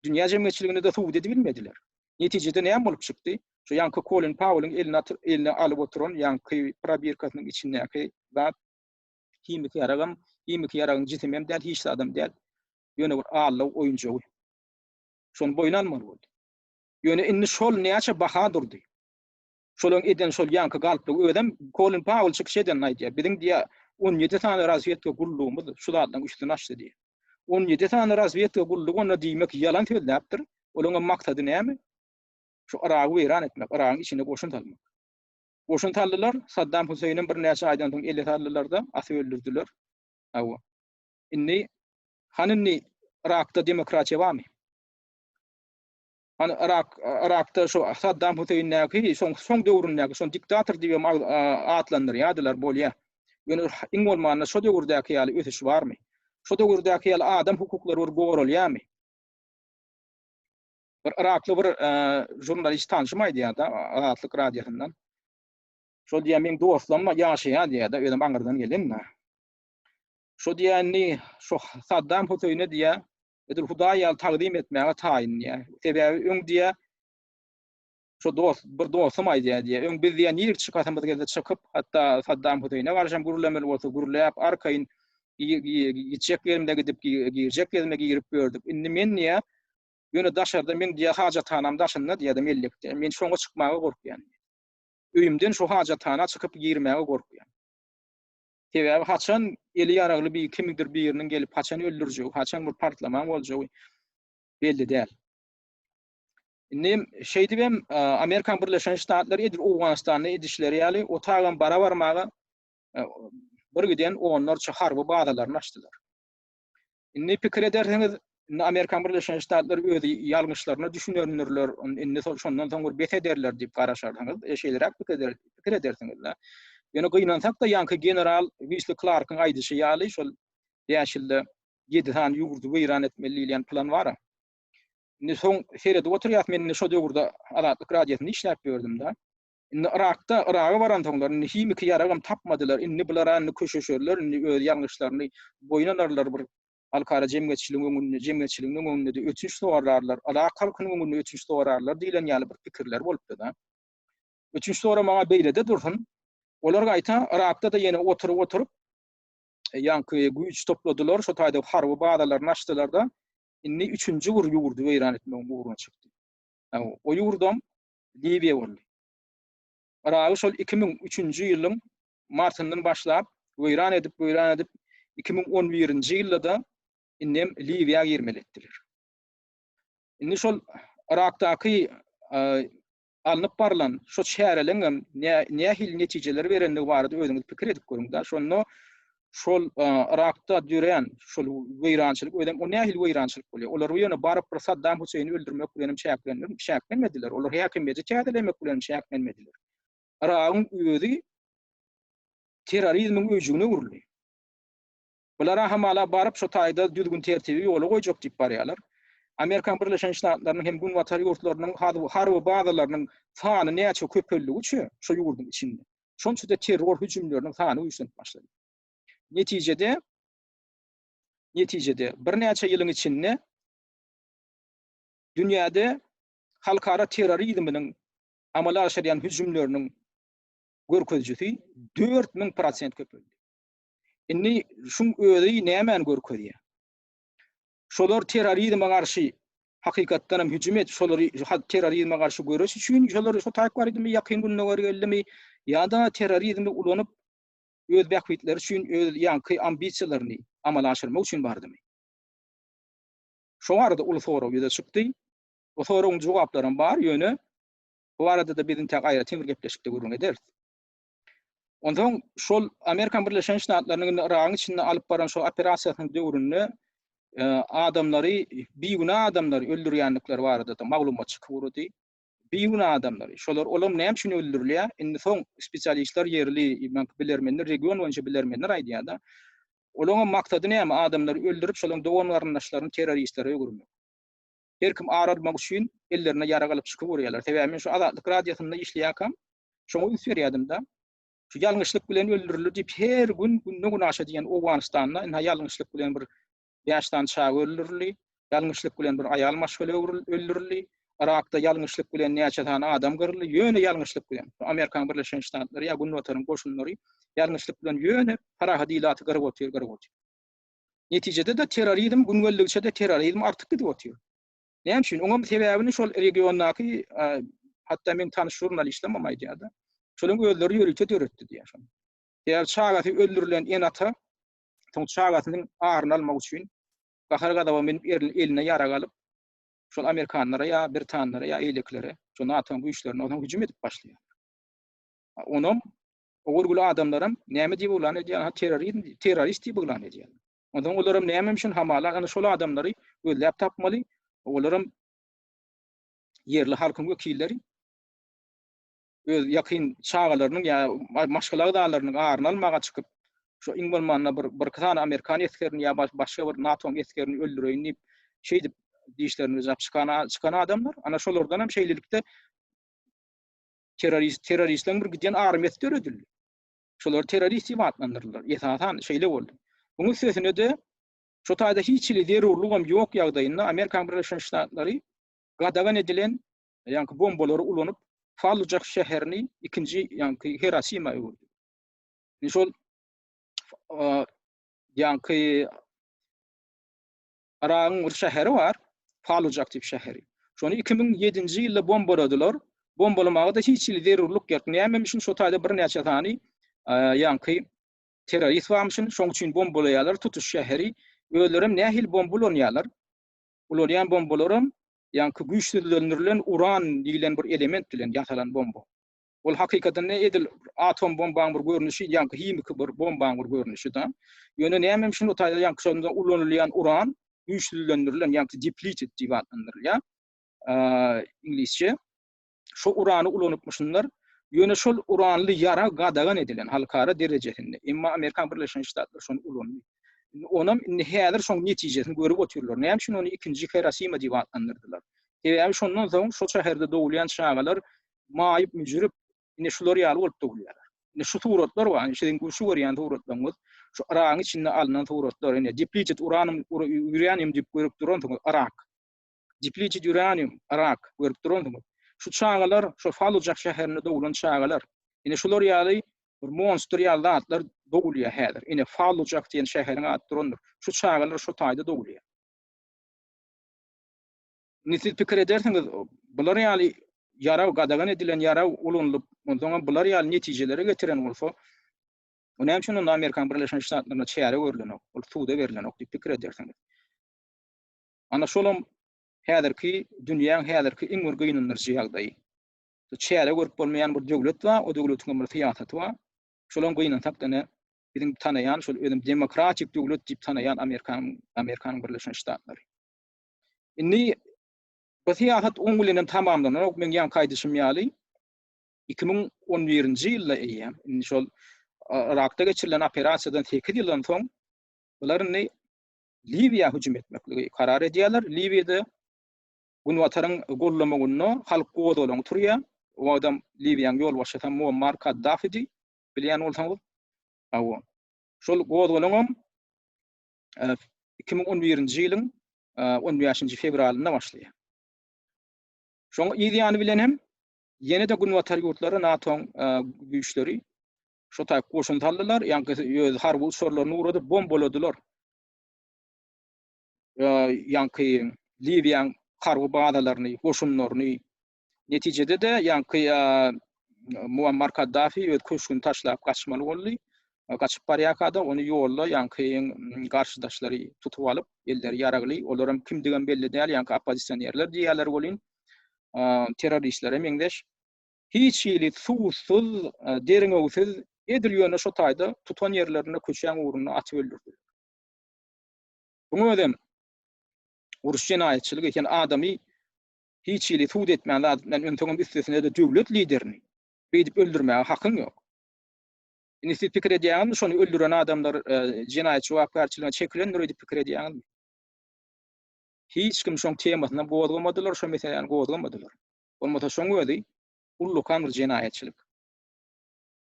Dünýä jemgyýetçiligine-de subut edip bilmediler. Netijede näme bolup çykdy? Şu ýaňky Kolin Paulyň eline eline alyp oturan ýaňky probirkasynyň içindäki zat himiki ýaragam, himiki ýaragyň jisimem däl, hiç zadam däl. Ýöne bir aldaw oýunjagy. Şony boýun almaly boldy. Ýöne indi şol näçe baha durdy. Şolaryň eden şol ýaňky galplygy özem Kolin Paul çykyş edende aýdýar. Biziň diýýär 17 sany razwedka gullugymyz şu zatlaryň üstüni açdy diýýär. 17 sany razwedka gullugy onda diýmek ýalan sözläpdir. Olaryň maksady näme? Şu Yragy weýran etmek, Yragyň içine goşun salmak. Goşun saldylar, Saddam Hüseýinem birnäçe aýdan soň ele saldylar-da, asyp öldürdiler. Hawa. Indi hany indi Yrakda demokratiýa barmy? Hany Yrak Yrakda şu Saddam Hüseýindäki soň soň döwründäki şony diktator diýip hem atlandyrýardylar bolýar. Ýöne iň bolmanda şo döwürdäki ýaly ösüş barmy? Şo döwürdäki ýaly adam hukuklary bir goralýarmy? Bir Yrakly bir žurnalist tanşym aýdýar-da Azatlyk radiosyndan. Şol diýýär meň dostlarym ýaşaýar diýýär-de, özem aňyrdan gelen-de. Şo diýýär indi şo Saddam Hüseýine diýýär, edil Hudaý ýaly tagzym etmäge taýyn diýýär. Sebäbi öň diýýär, Şo dost, bir dostum aýdýar diýýär. Öň biz diýýär, nirek çykasymyz gelse çykyp, hatda Saddam Hüseýine garşam gürlemeli bolsa gürläp, arkaýyn gitjek ýerimize gidip, girjek ýerimize girip ýördük. Indi men diýýär, ýöne daşarda meň diýýär hajathanam daşynda diýýär-de mellekde. Men şoňa çykmaga gorkýan. Öýümden şu hajathana çykyp girmäge gorkýan. Sebäbi haçan eli ýaragly bir kimdir biriniň gelip haçan öldürjegi, haçan bir partlamaň boljagy belli däl. Indi şeýdibem Amerikan Birleşen Ştatlary edil Owganystanda edişleri ýaly o tagam bara barmaga bir giden onlarça harby bazalaryny açdylar. Indi pikir edersiňiz, indi Amerikan Birleşen Ştatlary öz ýalňyşlaryna düşünendirler, indi şondan soň bir bes ederler diýip garaşarsyňyz, e, şeýleräk pikir eder, pikir edersiňiz-de. Ýöne gynansak-da ýaňky general Wisli Klarkyň aýdyşy ýaly, şol 5 ýylda 7 sany ýurdy weýran etmeli diýilýän plan bar-a. Indi soň seredip oturýas, men indi şo döwürde Azatlyk radiosynda işläp ýördüm-de. Indi Yrakda, Yraga baransoňlar, indi himiki ýaragam tapmadylar, indi bular indi köşeşerler, indi öz ýalňyşlaryny boýun alarlar bir halkara jemgyýetçiligiň öňünde, jemgyýetçiligiň öňünde-de ötünç sorarlar, Yrak halkynyň öňünde ötünç sorarlar diýlen ýaly bir pikirler bolupdy-da. Ötünç soramaga beýle-de dursun, olar gaýta Yrakda-da ýene oturyp-oturyp, ýaňky güýç topladylar, şo taýda harby bazalaryny açdylar-da, indi üçünji bir ýurdy weýran etmegiň ugruna çykdy. O ýurdam Liwiýa boldy. Yragy şol 2003-nji ýylyň martyndan başlap weýran edip, weýran edip 2011-nji ýylda-da indem Liwiýa girmeli etdiler. Indi şol Yrakdaky alnyp barlan şo çäreleň hem nähili netijeler berendigi barada özüňiz pikir edip görüň-de. Şonda şol Yrakda dörän şol weýrançylyk özem o nähili weýrançylyk bolýar? Olar ýöne baryp bir Saddam Hüseýini öldürmek bilen hem çäklenmediler. Olar häkimiýeti täzelemek bilen hem çäklenmediler. Yragyň özi terrorizmiň öýjügine öwrüldi. Bulara hamala baryp şo taýda düzgün-tertibi ýola goýjak diýip barýarlar. Amerikan Birleşen Ştatlarynyň hem Günbatar ýurtlarynyň harby bazalarynyň sany näçe köpeldigiçe şo ýurduň içinde, şonça-da terror hüjümleriniň sany güýçlenip başlady. Netijede, netijede birnäçe ýylyň içinde dünýäde halkara terrorizminiň amala aşyrýan hüjümleriniň görkezijisi 4000 prosent köpeldi. Indi şuň özi nämäni görkezýär? Şolar terrorizme garşy hakykatdan hem hüjüm et, şolary terrorizme garşy göreş üçin şolar şo taýyp bardymy, ýakyn gündogar geldimi ýa-da terrorizmi ulanyp öz bähbitleri üçin öz ýaňky ambisiýalaryny amala aşyrmak üçin bardymy? Şo barada uly sorag ýüze çykdy. Bu soragyň jogaplaram bar, ýöne bu barada-da biz intäk aýratyn bir gepleşikde gürrüň ederis. Onsoň şol Amerikan Birleşen Ştatlarynyň indi Yragyň içinde alyp baran şol operasiýasynyň döwründe e, adamlary, bigünä adamlary öldürýändikleri barada-da maglumat çykyp ugrady. Bigünä adamlary. Şolar olam näme üçin öldürilýär? Indi soň spesialistler, ýerli bilermenler, region boýunça bilermenler aýdýar-da. Olaryň hem maksady näme? Adamlary öldürip, şolaryň dogan-garyndaşlaryny terroristlere öwürmek. Her kim ar almak üçin ellerine ýarag alyp çykyp urýarlar. Sebäbi men şu Azatlyk radiosynda işleýärkäm, şoňa üns berýärdim-de. Şu ýalňyşlyk bilen öldürildi diýip her gün günde-günaşa diýen Owganystanda ynha ýalňyşlyk bilen bir 5 sany çaga öldürildi, ýalňyşlyk bilen bir aýal maşgala öldürildi, Yrakda ýalňyşlyk bilen näçe sany adam gyryldy, ýöne ýalňyşlyk bilen. Amerikanyň Birleşen Ştatlary ýa Günbataryň goşunlary ýalňyşlyk bilen ýöne parahat ilaty gyryp otyr, gyryp otyr. Netijede-de terrorizm gün geldikçe-de terrorizm artyp gidip otyr. Näme üçin? Oňam sebäbini şol regiondaky hatda meň tanyş žurnalistlerim hem aýdýar-da. Şolaryň özleri ýörite döretdi diýýär şony. Sebäbi çagasy öldürilen ene-ata soň çagasynyň aryny almak üçin gahar-gazaba münüp eline ýarag alyp şol amerikanlara ýa britanlara ýa eýlekilere şo NATO-nyň güýçlerine onsoň hüjüm edip başlaýar. Onam Ogul adamlaram näme diýip yglan edýär? Ha terrorizm, terrorist diýip yglan edýär. Onsoň olaram näme üçin hamala ana şol adamlary gözläp tapmaly. Olaram ýerli halkyň wekilleri öz ýakyn çagalarynyň ýa maşgala agzalarynyň aryny almaga çykyp, şo iň bolmanda bir birki sany amerikan esgerini ýa başga bir NATO-nyň esgerini öldüreýin diýip, şeýdip dişlerini gyjap çykan çykan adamlar. Ana şolardan hem şeýlelikde terrorist terroristleriň bir giden armiýasy döredildi. Şolar terrorist diýip atlandyryldylar. Esasan şeýle boldy. Munuň üstesine-de şu taýda hiç hili zerurlygam ýok ýagdaýynda Amerikan Birleşen Ştatlary gadagan edilen ýaňky bombalary ulanyp. Fallujah şäherini ikinji ýaňky Hirosima öwürdi. Indi şol ýaňky Yragyň bir şäheri bar, Fallujah diýip şäheri. Şony 2007-nji ýylda bombaladylar. Bombalamaga-da hiç hili zerurlyk ýok. Nämemişin şo taýda birnäçe sany ýaňky terrorist barmyşyn, şoň üçin bombalaýarlar tutuş şäheri. Özlerem nähili bomba ulanýarlar? Ulanýan bombalaram ýaňky güýçsüzlendirilen uran diýlen bir element bilen ýasalan bomba. Ol hakykatdan edil atom bombaň bir görnüşi, ýaňky himiki bir bombaň bir görnüşi da. Ýöne näme üçin o taýda ýaňky şonda ulanylýan uran güýçsüzlendirilen, ýaňky depleted diýip atlandyrylýar. Iňlisçe. Şo urany ulanypmyşynlar. Ýöne şol uranly ýarag gadagan edilen halkara derejesinde. Emma Amerikan Birleşen Ştatlary şony ulandy. Indi onam indi häzir şoň netijesini görüp otyrlar. Näme üçin ony ikinji Hirosima diýip atlandyrdylar? Sebäbi şondan soň şo şäherde dogulýan çagalar maýyp, müjürip, indi şular ýaly bolup dogulýarlar. Indi şu suratlar bar, indi siziň şu görýän suratlaryňyz, şu Yragyň içinde alnan suratlar, indi depleted uranium, uranium diýip görüp duransyňyz, Yrak. Depleted uranium, Yrak, görüp duransyňyz. Şu çagalar, şu Fallujah şäherinde doglan çagalar. Indi şular ýaly bir monstr ýaly zatlar dogulýar häzir. Ine Fallujah diýen şäheriň ady durandyr. Şu çagalar şu taýda dogulýar. Indi siz pikir edersiňiz, bular ýaly ýarag gadagan edilen ýarag ulanylyp, onsoňam bular ýaly netijelere getiren bolsa, o näme üçin onda Amerikan Birleşen Ştatlarynda çäre görlenok, ol suda berlenok diýip pikir edersiňiz. Ana şolam häzirki dünýäň häzirki iň bir gynandyryjy ýagdaýy. Çäre görüp bolmaýan bir döwlet bar, o döwletiň hem bir syýasaty bar. Şolam gynansak da ne biziň tanaýan şol özüm demokratik döwlet diýip tanaýan Amerikan Amerikanyň Birleşen Ştatlary. Indi bu syýasat oň bilen hem tamamlananok, meň ýaňky aýdyşym ýaly 2011-nji ýylda eýýäm indi şol Yrakda geçirilen operasiýadan 8 ýyldan soň bular indi Liwiýa hüjüm etmekligi karar edýärler. Liwiýada Günbataryň gollamagynda halk gozgalaňy turýar. O wagtam Liwiýanyň ýolbaşçysy Muammar Kaddafidi, bilýän bolsaňyz. Hawa. Şol gozgalaňam 2011-nji ýylyň 15-nji fewralynda başlaýar. Şoň yz ýany bilen hem ýene-de Günbatar ýurtlary NATO-nyň güýçleri şo taýy goşun saldylar, ýaňky öz harby uçarlaryny ugradyp bombaladylar. Ýaňky Liwiýanyň harby bazalaryny, goşunlaryny Netijede-de ýaňky Muammar Kaddafi öz köşgüni taşlap gaçmaly boldy. Gaçyp barýarka-da ony ýolda ýaňky garşydaşlary tutup alyp, elleri ýaragly, olaram kimdigem belli däl, ýaňky oppozisionerler diýýärler welin, terroristlere meňzeş. Hiç hili suwsuz, derňewsiz, edil ýöne şo taýda tutan ýerlerinde köçäň ugrunda atyp öldürdiler. Buň özem uruş jenaýatçylygy, sen adamy hiç hili sud etmän zat etmän önsoňam üstesine-de döwlet liderini beýdip öldürmäge hakyň ýok. Indi siz pikir edýäňizmi şony öldüren adamlar jenaýat jogapkärçiligine çekilendir öýdüp pikir edýäňizmi? Hiç kim şoň temasynam gozgamadylar, şo meseläni gozgamadylar. Bolmasa şoň özi ullakan bir jenaýatçylyk.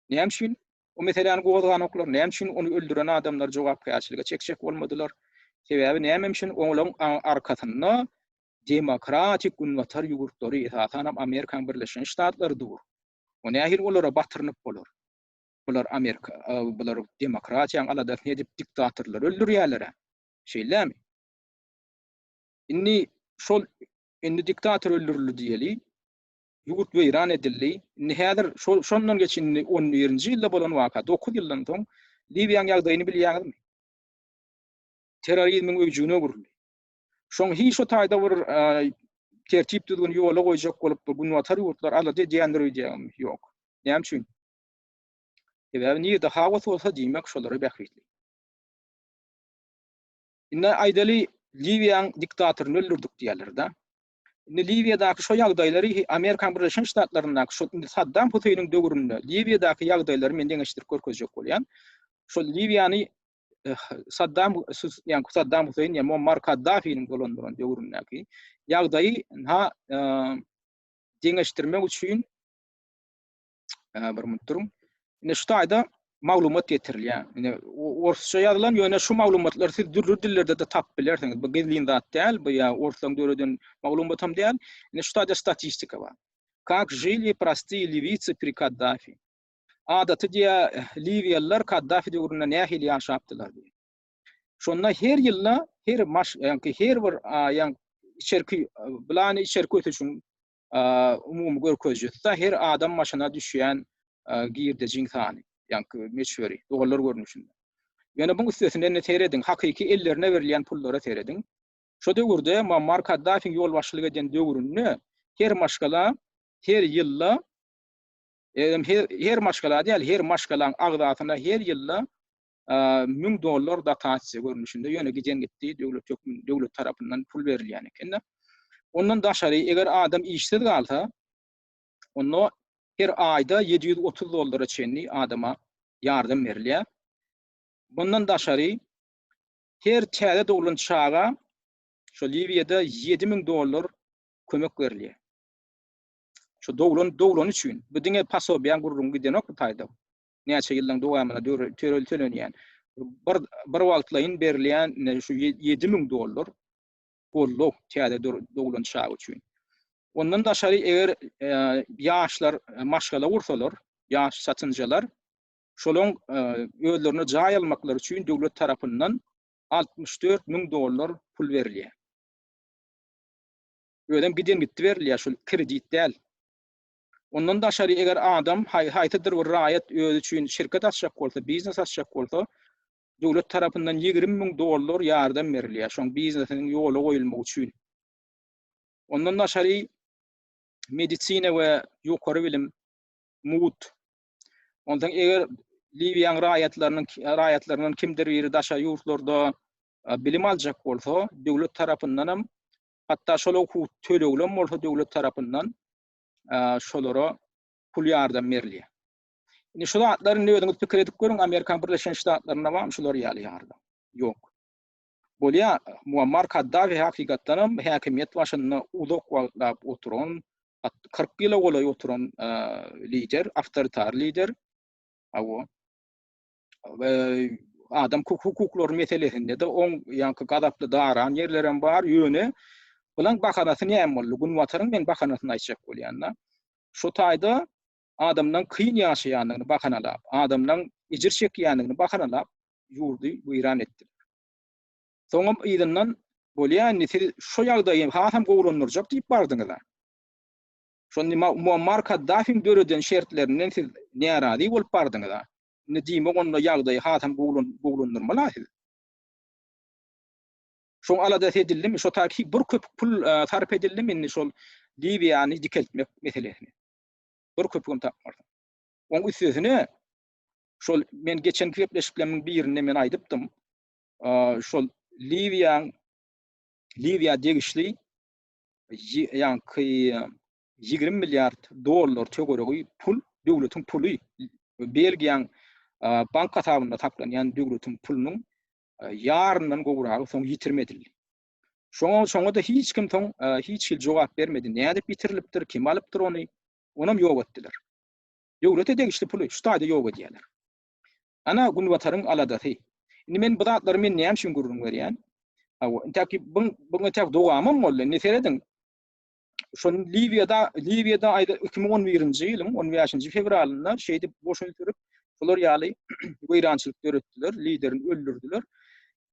Näme üçin o meseläni gozganoklar? Näme üçin ony öldüren adamlary jogapkärçilige çekjek bolmadylar? Sebäbi näme üçin olaryň arkasynda demokratik günbatar ýurtlary, esasanam Amerikanyň Birleşen Ştatlary dur. O nähili olara batyrynyp bolar? Bular Amerika, bular demokratiýanyň aladasyny edip diktatorlary öldürýärler-ä. Şeýlemi? Indi şol indi diktator öldürildi diýeli. Ýurt weýran edildi. Indi häzir şol şondan geç indi 11-nji ýylda bolan waka, 9 ýyldan soň Liwiýanyň ýagdaýyny bilýäňizmi? Terrorizmiň öýjügine öwrüldi. Şoň hiç şo taýda bir tertip düzgün ýola goýjak bolup bir günbatar ýurtlar alada edýändir öýdýäňmi? Ýok. Näme üçin? Sebäbi nirde haos bolsa diýmek şolara bähbitli. Indi aýdaly Liwiýanyň diktatoryny öldürdik diýýärler-de. Indi Liwiýadaky şo ýagdaýlary Amerikanyň Birleşen Ştatlaryndaky şo indi Saddam Huseýniň döwründe Liwiýadaky ýagdaýlary men deňeşdirip görkezjek bolýan. Şol Liwiýany eh, Saddam ýa Saddam Huseýn ýa Muammar Kaddafiniň dolandyran döwründäki ýagdaýy ha eh, deňeşdirmek üçin eh, bir minut duruň. Indi şu taýda maglumat getirilýär. Indi orsça ýazylan, ýöne şu maglumatlary siz dürli dillerde-de tapyp bilersiňiz. Bu gizlin zat däl, bu ýa orslaryň döreden maglumatam däl. Indi şu taýda statistika bar. Kak žili prostye liwiýcy pri Kaddafi. Adaty diýýär, liwiýalylar Kaddafi döwründe nähili ýaşapdylar diýýär. Şonda her ýylda her maş, ýaňky her bir ýaň içerki bilany içerki ösüşiň umumy görkezijisi her adam başyna düşýän girdejiň sany, ýaňky möçberi dollar görnüşinde. Ýöne bu üstesine indi serediň, hakyky ellerine berilýän pullara serediň. Şo döwürde Muammar Kaddafiň ýolbaşçylyk eden döwründe her maşgala her ýylda her, her maşgala däl, her maşgalaň agzasyna her ýylda 1000 dollar dotasiýa görnüşinde ýöne giden gitdi döwlet hökmün döwlet tarapyndan pul berilýän eken. Ondan daşary eger adam işsiz galsa onda her aýda 730 dollara çenli adama ýardam berilýär. Bundan daşary her täze doglan çaga şo Liwiýada 7000 dollar kömek berilýär. Şu doglan doglan üçin bu diňe posobiýaň gürrüňi gidenok bu taýda. Näçe ýyllaň dowamynda töre tölenýän bir bir wagtlaýyn berilýän şu 7000 dollar goldaw täze doglan çaga üçin. Ondan daşary eger e, ýaşlar e, maşgala gursalar, ýaş satynjalar şolaň e, özlerine jaý almaklary üçin döwlet tarapyndan 64 müň dollar pul berilýär. Özem giden gitdi berilýär, şol kredit däl. Ondan daşary eger adam haýsydyr bir raýat özi üçin şirket açjak bolsa, biznes açjak bolsa, döwlet tarapyndan 20 müň dollar ýardam berilýär, şoň biznesiniň ýola goýulmagy üçin. Ondan daşary medisina we ýokary bilim mugt. Ondan eger Liwiýanyň raýatlarynyň raýatlaryndan kimdir biri daşary ýurtlarda bilim aljak bolsa, döwlet tarapyndan hem hatda şol okuw tölegli bolsa döwlet tarapyndan şolara pul ýardam berilýär. Indi şu zatlary indi özüňiz pikir edip görüň, Amerikan Birleşen Ştatlarynda barmy şular ýaly ýardam? Ýok. Bolýa, Muammar Kaddafi hakykatdan hem häkimiýet başynda uzak wagtlap oturan, 40 ýyla golaý oturan lider, awtoritar lider. Hawa. Adam hukuklary meselesinde-de oň ýaňky gazaply daran ýerlerem bar, ýöne bulan bahanasy näme boldy? Günbataryň men bahanasyny aýtjak bolýan-da. Şu taýda adamlaň kyn ýaşaýandygyny bahanalap, adamlaň ejir çekýändigini bahanalap ýurdy weýran etdiler. Soňam yzyndan bolýa indi siz şu ýagdaýy hasam gowulandyrjak diýip bardyňyz-a. Şonda Muammar Kaddafiň döreden şertlerinden siz närazy bolup bardyňyz-a. Indi diýmek onda ýagdaýy hasam gowulandyrmaly-a siz. Şoň aladasy edildimi? Şo taýky bir köpük pul e, sarp edildimi indi şol Liwiýany dikeltmek meselesine? Bir köpügem tapmarsyň. Oň üstesine şol men geçen gepleşiklerimiň birinde men aýdypdym. E, şol Liwiýaň Liwiýa degişli ýaňky 20 milliard dollar töweregi pul döwletiň puly Belgiýaň bank hasabynda saklanýan döwletiň pulunyň ýaryndan gowragy soň ýitirim edildi. Şoňa şoňa-da hiç kim soň hiç hili jogap bermedi. Nädip ýitirilipdir, kim alypdyr ony? Onam ýok etdiler. Döwlete degişli puly şu taýda ýok edýärler. Ana Günbataryň aladasy. Indi men bu zatlary men näme üçin gürrüň berýän? Hawa, intäki buň buň entäk dowamam boldy. Indi serediň. Şol Liwiýada Liwiýada aýda 2011-nji ýylyň 15-nji fewralynda şeýdip goşun sürüp, şolar ýaly weýrançylyk döretdiler, liderini öldürdiler.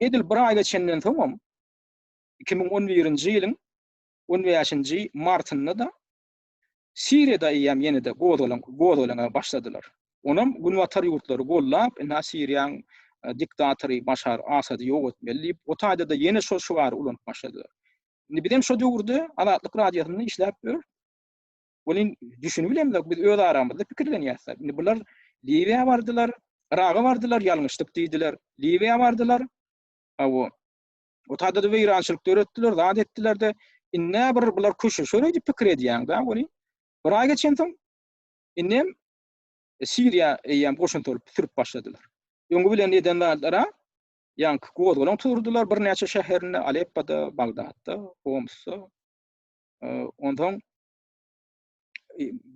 Edil bir aý geçenden soňam 2011-nji ýylyň 15-nji martynda-da Siriýada eýýäm ýene-de gozgalaň gozgalaňa başladylar. Onam günbatar ýurtlary gollap, ynha Siriýaň e, diktatory Başar Asady ýok etmeli diýip, o taýda-da ýene şol şygary ulanyp başladylar. Indi bizem şo döwürde Azatlyk radiosynda işläp ýör. Welin düşünip bilemzok, biz öz aramyzda pikirlenýäs. Indi bular Liwiýa bardylar, Yraga bardylar, ýalňyşdyk diýdiler. Liwiýa bardylar. Hawa. O taýda-da weýrançylyk döretdiler, zat etdiler-de, indi bir bular köşeşer öýdüp pikir edýäň-dä, welin bir aý geçensoň indem Siriýa eýýäm goşun sürüp, sürüp başladylar. Öňi bilen eden zatlara ýaňky gozgalaň turdular birnäçe şäherinde, Aleppoda, Bagdatda, Homsda. Onsoň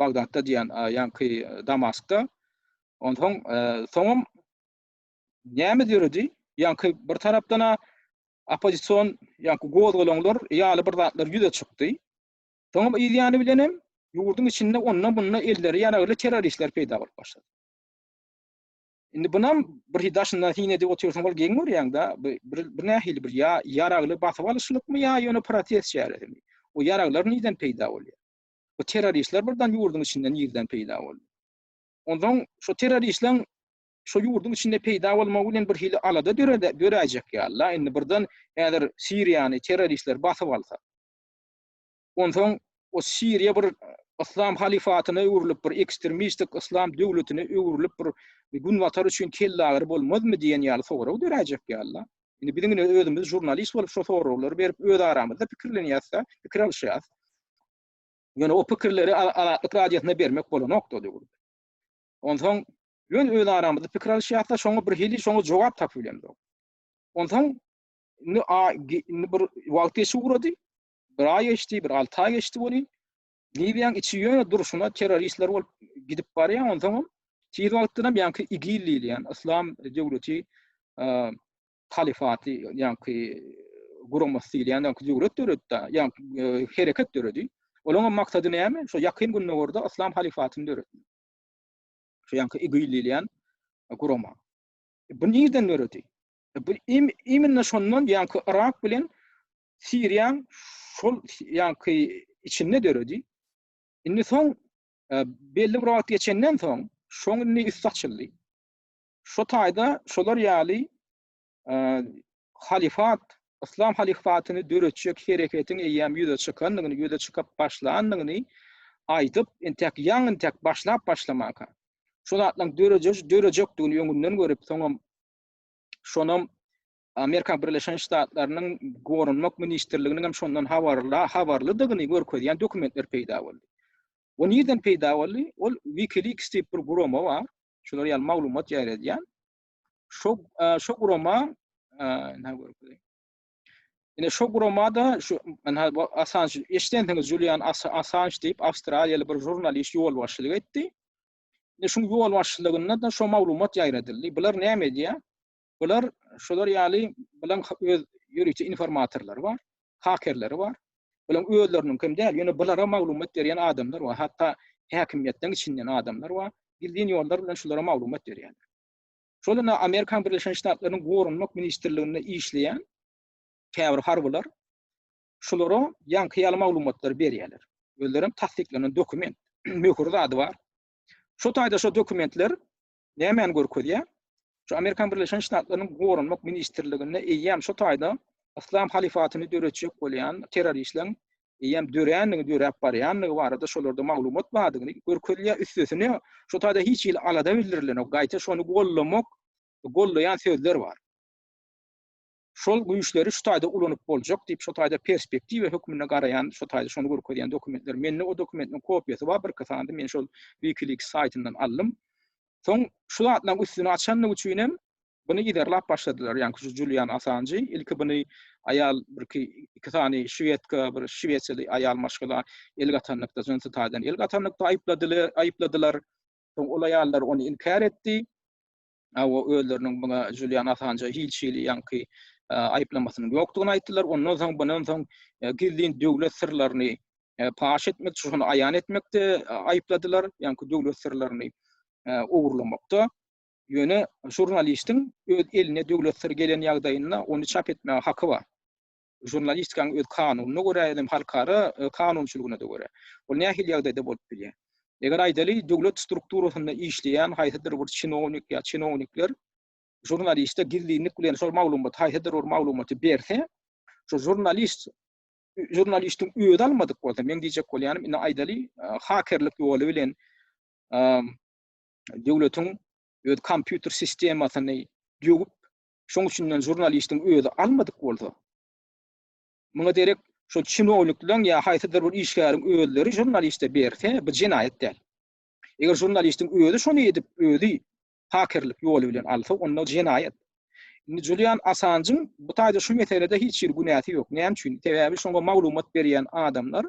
Bagdatda diýen, ýaňky Damaskda. Onsoň soňam näme döredi? Ýaňky bir tarapdan oppozision ýaňky gozgalaňlar ýaly bir zatlar ýüze çykdy. Soňam yz ýany bilen hem. Ýurduň içinde onda-munda elleri ýaragly terroristler peýda bolup başlady. Indi bunam bir daşyndan syn edip otyrsyň, ol geň görýäň-de, bir, bir nähili bir ýa ýaragly basyp alyşlykmy ýa ýöne protest çäresimi? O ýaraglar nirden peýda bolýar? Bu terroristler birden ýurduň içinde nirden peýda boldy? Onsoň şo terroristleriň şo ýurduň içinde peýda bolmagy bilen bir hili alada döräýjek ýaly-la. Indi birden häzir Siriýany terroristler basyp alsa, Onsoň o Siriýa bir yslam halifatyna öwrülip, bir ekstremistik yslam döwletine öwrülip bir günbatar üçin kellagyry bolmazmy diýen ýaly sorag döräýjek ýaly-la. Indi biziň ine özümiz žurnalist bolup şo soraglary berip öz aramyzda pikirlenýäs-de, pikir alyşýas. Ýöne o pikirleri Azatlyk Radiosyna bermek bolanokdy o döwürde. Onsoň ýöne öz aramyzda pikir alyşýas-da, şoňa bir hili şoňa jogap tapyp bilemzok. Onsoň indi indi bir wagt geçip ugrady. Bir aý geçdi, bir alty aý geçdi welin, Liwiýaň içi ýöne durşuna terroristler bolup gidip barýar, onsoňam tiz wagtdanam ýaňky IGIL diýilýän Yslam döwleti halifaty ýaňky guramasy diýilýän ýaňky döwlet döretdi, ýaňky hereket döredi. Olaryň maksady näme? Şo Ýakyn Gündogarda Yslam halifatyny döretmek. Şo ýaňky IGIL diýilýän gurama. Bu nirden döredi? Bu imенно şondan ýaňky Yrak bilen Siriýaň şol ýaňky içinde döredi. Indi soň e, belli bir wagt geçenden soň şoň indi üsti açyldy. Şo taýda şolar ýaly e, halifat, yslam halifatyny döretjek hereketiň eýýäm ýüze çykandygyny, ýüze çykyp başlandygyny aýdyp, entek ýaňy entek başlap başlamaka. Şo zatlaryň dörejek, dörejekdigini öňünden görüp, soňam şonam Amerika Birleşen Ştatlarynyň Goranmak ministrliginiň hem şondan habarly, habarlydygyny görkezýän dokumentler peýda boldy. O nirden peýda boldy? Ol WikiLeaks diýip bir gurama bar. Şular ýaly maglumat ýaýradýan. Şo e, şo gurama e, näme görkezeyim? Ine şo gurama-da şu Assange eşdensiňiz Julian Assange diýip awstraliýaly bir žurnalist ýolbaşçylyk etdi. Ine şuň ýolbaşçylygynda-da şo maglumat ýaýradyldy. Bular näme edýär? Bular şolar ýaly bulaň öz ýörite informatorlary bar, hakerleri bar. Bulaň özleriniňkem däl, ýöne bulara maglumat berýän adamlar bar. Hatda häkimiýetden içinden adamlar bar. Gizlin ýollar bilen şulara maglumat berýärler. Şol ine Amerikan Birleşen Ştatlarynyň Goranmak ministrliginde işleýän käbir harbylar şulara ýaňky ýaly maglumatlary berýärler. Özlerem tassyklanan dokument, möhür zady bar. Şo taýda şo dokumentler nämäni görkezýär? Şu Amerikan Birleşen Ştatlarynyň Goranmak ministrliginde eýýäm şo taýda Yslam halifatyny döretjek bolýan terroristleriň eýýäm döränligi, döräp barýanlygy barada şolarda maglumat bardygyny görkezilýär. Üstesine şo taýda hiç hili alada bildirilenok, gaýta şony gollamak, gollaýan sözler bar. Şol güýçleri şu taýda ulanyp boljak diýip, şo taýda perspektiwa hökmünde garaýan, şo taýda şony görkezýän dokumentler. Mende o dokumentniň kopiýasy bar, birki sany men şol WikiLeaks saýtyndan aldym. Soň şu zatlaryň üstüni açanlygy üçin hem buny yzarlap başladylar. Ýaňky şu Julian Assanjy ilki buny aýal birki iki sany şwedka, bir şwesiýaly aýal maşgala el gatanlykda, jynsy taýdan el gatanlykda aýypladylar, aýypladylar. Soň ol aýallar ony inkär etdi. Awa özleriniň muňa Julian Assanja hiç hili ýaňky aýyplamasynyň ýokdugyny aýtdylar. Ondan soň bundan soň gizlin döwlet syrlaryny paş etmek, şony aýan etmekde aýypladylar, ýaňky döwlet syrlaryny ogurlamakda. Ýöne žurnalistiň öz eline döwlet syry gelen ýagdaýynda ony çap etmäge haky bar. Žurnalistikanyň öz kanunyna görä hem halkara e, kanunçylygyna-da görä. Ol nähili ýagdaýda bolup bilýär? Eger aýdaly, döwlet strukturasynda işleýän haýsydyr bir çinownik ýa çinownikler žurnaliste gizlinlik bilen şol maglumaty, haýsydyr bir maglumaty berse, şo žurnalist žurnalistiň özi almadyk bolsa, meň diýjek bolýanym, indi aýdaly, e, hakerlik ýoly bilen e, döwletiň öz kompýuter sistemasyny döwüp, Şoň üçinden žurnalistiň özi almadyk bolsa, muňa derek şol çinownikleň ýa haýsydyr bir işgäriň özleri žurnaliste berse, bu jenaýat däl. Eger žurnalistiň özi şony edip, özi hakerlik ýoly bilen alsa, onda jenaýat. Indi Julian Assanjyň bu taýda şu meselede hiç hili günäsi ýok. Näme üçin? Sebäbi şoňa maglumat berýän adamlar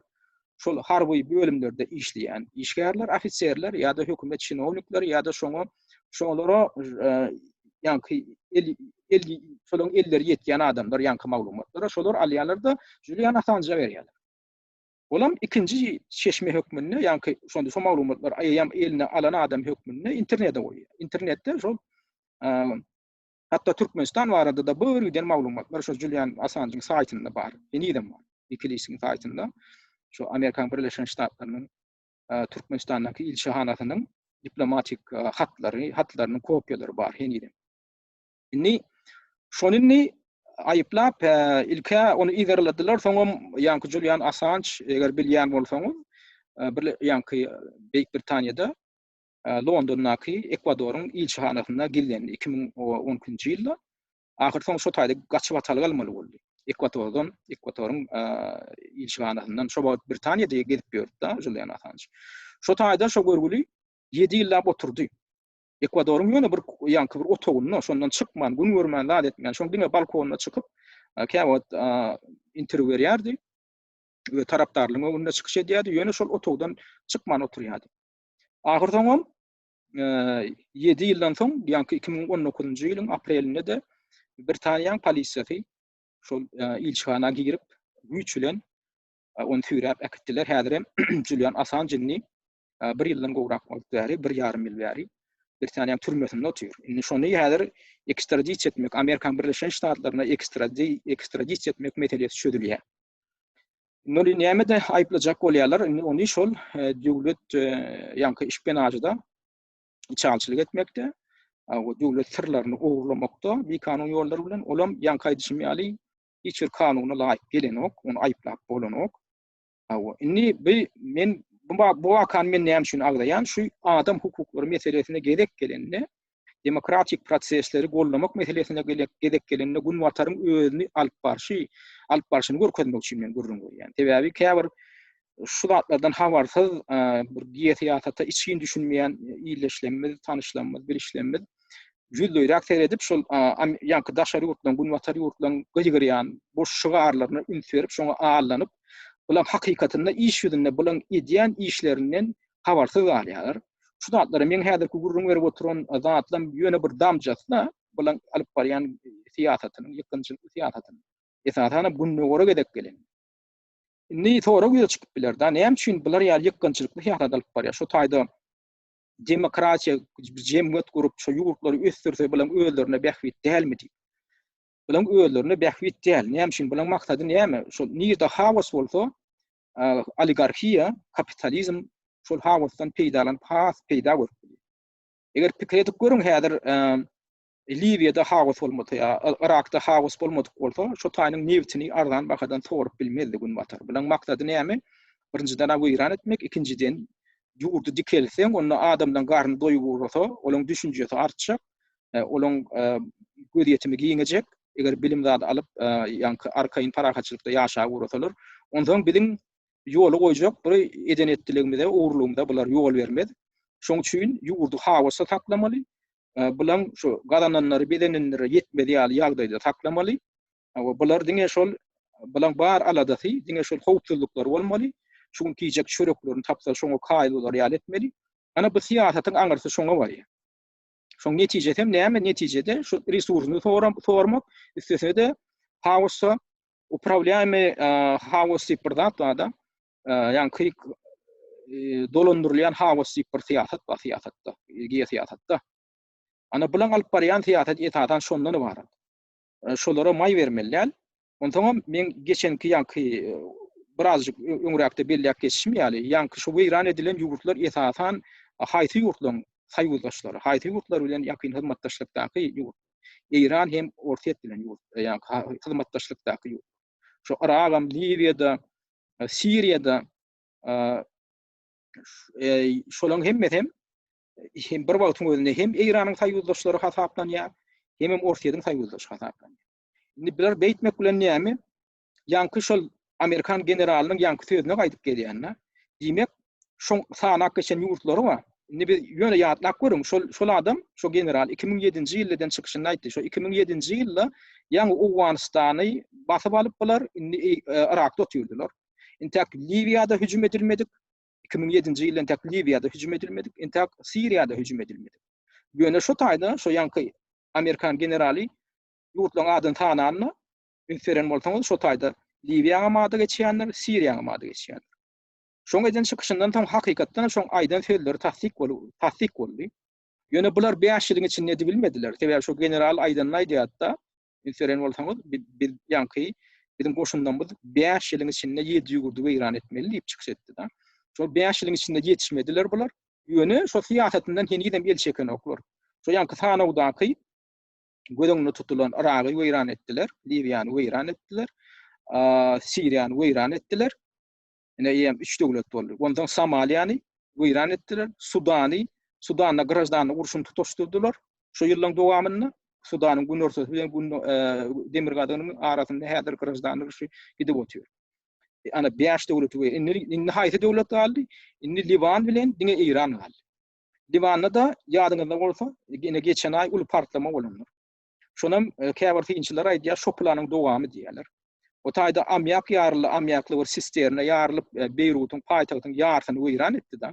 şol harby bölümlerde işleýän işgärler, ofiserler ýa-da hökümet çinownikleri ýa-da şoňa şolara e, ýaňky el, el şolaryň elleri ýetýän adamlar ýaňky maglumatlara şolar alýarlar-da Julian Assanja berýärler. Olam ikinji çeşme hökmünde, ýaňky şonda şo maglumatlary eýýäm eline alan adam hökmünde internete goýýar. Internetde şol hatda Türkmenistan barada-da bir giden maglumatlar şo Julian Assanjyň saýtynda bar. Henizem bar. WikiLeaks-iň saýtynda şu Amerikan Birleşen Ştatlarynyň Türkmenistandaky ilçihanasynyň diplomatik hatlary, hatlarynyň kopiýalary bar henizem. Indi şony indi aýyplap, ilkä ony yzarladylar, soňam ýaňky Julian Assange, eger bilýän bolsaňyz, bir ýaňky Beýik Britaniýada Londondaky Ekwadoryň ilçihanasynda gizlendi 2012-nji ýylda. Ahyr soň şo taýda gaçyp atalyk almaly boldy. Ekwatordan, Ekwatoryň ilçihanasyndan şo wagt Britaniýada gezip ýördi-de Julian Assange. Şo taýda şo görgüli 7 ýyllap oturdy. Ekwadoryň ýöne bir ýaňky bir otagynda, şondan çykman, gün görmän, zat etmän, şoň diňe balkonyna çykyp, käwagt interwýu berýärdi we tarapdarlaryň öňünde çykyş edýärdi, ýöne şol otagdan çykman oturýardy. Ahyr soňam 7 ýyldan soň, ýaňky 2019-njy ýylyň aprelinde-de Britaniýanyň polisiýasy şol ilçihana girip, güýç bilen ony süýräp äkitdiler. Häzir hem Julian Assange indi bir ýyldan gowrak wagt bäri, bir ýarym ýyl bäri Britaniýanyň türmesinde otyr. Indi şony häzir ekstradisiýa etmek, Amerikanyň Birleşen Ştatlaryna ekstradisiýa etmek meselesi çözülýär. Indi ony nämede aýyplajak bolýarlar? Indi ony şol döwlet ýaňky şpionažda içalçylyk etmekde, döwlet syrlaryny ogurlamakda bikanun ýollar bilen, olam ýaňky aýdyşym ýaly hiç bir kanuna laýyk gelenok, ony aýyplap bolanok. Hawa, indi bu men bu bu wakany men näme üçin agzaýan? Şu adam hukuklary meselesine gezek gelende, demokratik prosesleri goldamak meselesine gezek gelende Günbataryň özüni alyp barşy, alyp barşyny görkezmek üçin men gürrüň berýän. Sebäbi käbir şu zatlardan habarsyz, bir geosyýasata içgin düşünmeýän ildeşlerimiz, tanyşlarymyz, bilişlerimiz ýüzleýräk seredip, şol ýaňky daşary ýurtlaryň, günbatar ýurtlaryň gygyrýan boş şygarlaryna üns berip, şoňa aldanyp, bulaň hakykatynda iş ýüzünde bulaň edýän işlerinden habarsyz galýarlar. Şu zatlary meň häzirki gürrüň berip oturan zatlam ýöne bir damjasy-da bulaň alyp barýan syýasatynyň, ýykgynçylykly syýasatynyň. Esasanam gündogara gezek gelen. Indi sorag ýüze çykyp biler-da, näme üçin bular ýaly ýykgynçylykly syýasat alyp barýar? Şu taýda demokratiýa jemgyýet gurup, şu ýurtlary ösdürse bulaň özlerine bähbit dälmi diýip. Bulaň özlerine bähbit däl. Näme üçin? Bulaň maksady näme? Şol nirde haos bolsa, oligarhiýa, kapitalizm şol haosdan peýdalanyp has peýda görüp bilýär. Eger pikir edip görüň, häzir Liwiýada haos bolmasa ýa Yrakda haos bolmadyk bolsa, şo taýynyň nebtini arzan bahadan sorup bilmezdi Günbatar. Bulaň maksady näme? Birinjiden-ä weýran etmek, ikinjiden ýurdy dikeltseň, onda adamlaň garny doýup ugrasa, olaň düşünjesi artjak, olaň gözýetimi giňejek, eger bilim zady alyp, ýaňky arkaýyn parahatçylykda ýaşap ugrasalar, onsoň biziň ýola goýjak bir eden-etdiligimize, ogurlygymyza bular ýol bermez. Şoň üçin ýurdy haosda saklamaly, Bulaň şu gazananlary bezenenlere ýetmez ýaly ýagdaýda saklamaly. We bular diňe şol bulaň bar aladasy diňe şol howpsuzlyklary bolmaly. Şu gün iýjek çöreklerini tapsa şoňa kaýyl bolar ýaly etmeli. Ana bu syýasatyň aňyrsy şoňa barýar. Şoň netijesi hem näme? Netijede şu resursyny sormak, üstesine-de haosda upravlýaýmy haos diýip bir zat bar-da. Ýaňky dolandyrylýan haos diýip bir syýasat bar syýasatda, geosyýasatda. Ana bulaň alyp barýan syýasat esasan şondan ybarat. Şolara maý bermeli däl. Onsoňam men geçenki ýaňky birazjyk öňräkde belläp geçişim ýaly, ýaňky şu weýran edilen ýurtlar esasan haýsy ýurtlaryň soýuzdaşlary, haýsy ýurtlar bilen ýakyn hyzmatdaşlykdaky ýurt. Eýran hem Orsýet bilen ýurt, ýaňky hyzmatdaşlykdaky ýurt. Şu Yragam, Liwiýada, Siriýada şolaryň hemmesi hem hem bir wagtyň özünde hem Eýranyň soýuzdaşlary hasaplanýar, hem hem Orsýetiň soýuzdaşy hasaplanýar. Indi bular beýtmek bilen näme? Ýaňky şol amerikan generalynyň ýaňky sözüne gaýdyp gelýän-de. Diýmek, şoň sanap geçen ýurtlary bar. Indi biz ýöne ýatlap görüň, şol şol adam, şo general 2007-nji ýylda eden çykyşynda aýtdy. Şo 2007-nji ýylda ýaňy Owganystany basyp alyp bular indi Yrakda otyrdylar. Intäk Liwiýada hüjüm edilmedik. 2007-nji ýylda intäk Liwiýada hüjüm edilmedik, intäk Siriýada hüjüm edilmedik. Ýöne şo taýda şo ýaňky amerikan generaly ýurtlaryň adyny sananda üns beren bolsaňyz şo taýda Liwiýaňam ady geçýändir, Siriýaňam ady geçýändir. Şoň eden çykyşyndan soň hakykatdan şoň aýdan sözleri tassyk bolup, tassyk boldy. Ýöne bular 5 ýylyň içinde edibilmediler. Sebäbi şo general aýdanyny aýdýardy-da, üns beren bolsaňyz, biz ýaňky biziň goşunlarymyz 5 ýylyň içinde 7 ýurdy weýran etmeli diýip çykyş etdi-de. Şol 5 ýylyň içinde ýetişmediler bular. Ýöne şo syýasatyndan henizem el çekenoklar. Şo ýaňky sanawdaky göz öňünde tutulan Yragy weýran etdiler, Liwiýany weýran etdiler, Siriýany weýran etdiler. Ine eýýäm üç döwlet boldy. Ondan Somaliýany weýran etdiler, Sudany, Sudanda graždanlyk urşuny tutaşdyrdylar. Şu ýyllaryň dowamynda Sudanyň günortasy bilen gün e, demirgazygynyň arasynda häzir graždanlyk urşy gidip otyr. E, ana 5 döwleti we indi indi haýsy döwlet galdy? Indi Liwan bilen diňe Eýran galdy. Liwanda-da ýadyňyzda bolsa, ine geçen aý uly partlama bolandyr. Şonam e, käbir synçylar aýdýar, şo planyň dowamy diýýärler. O taýda ammiak ýaryldy, ammiakly bir sisterna ýarylyp, e, Beýrutyň paýtagtyň ýarsyny weýran etdi-de.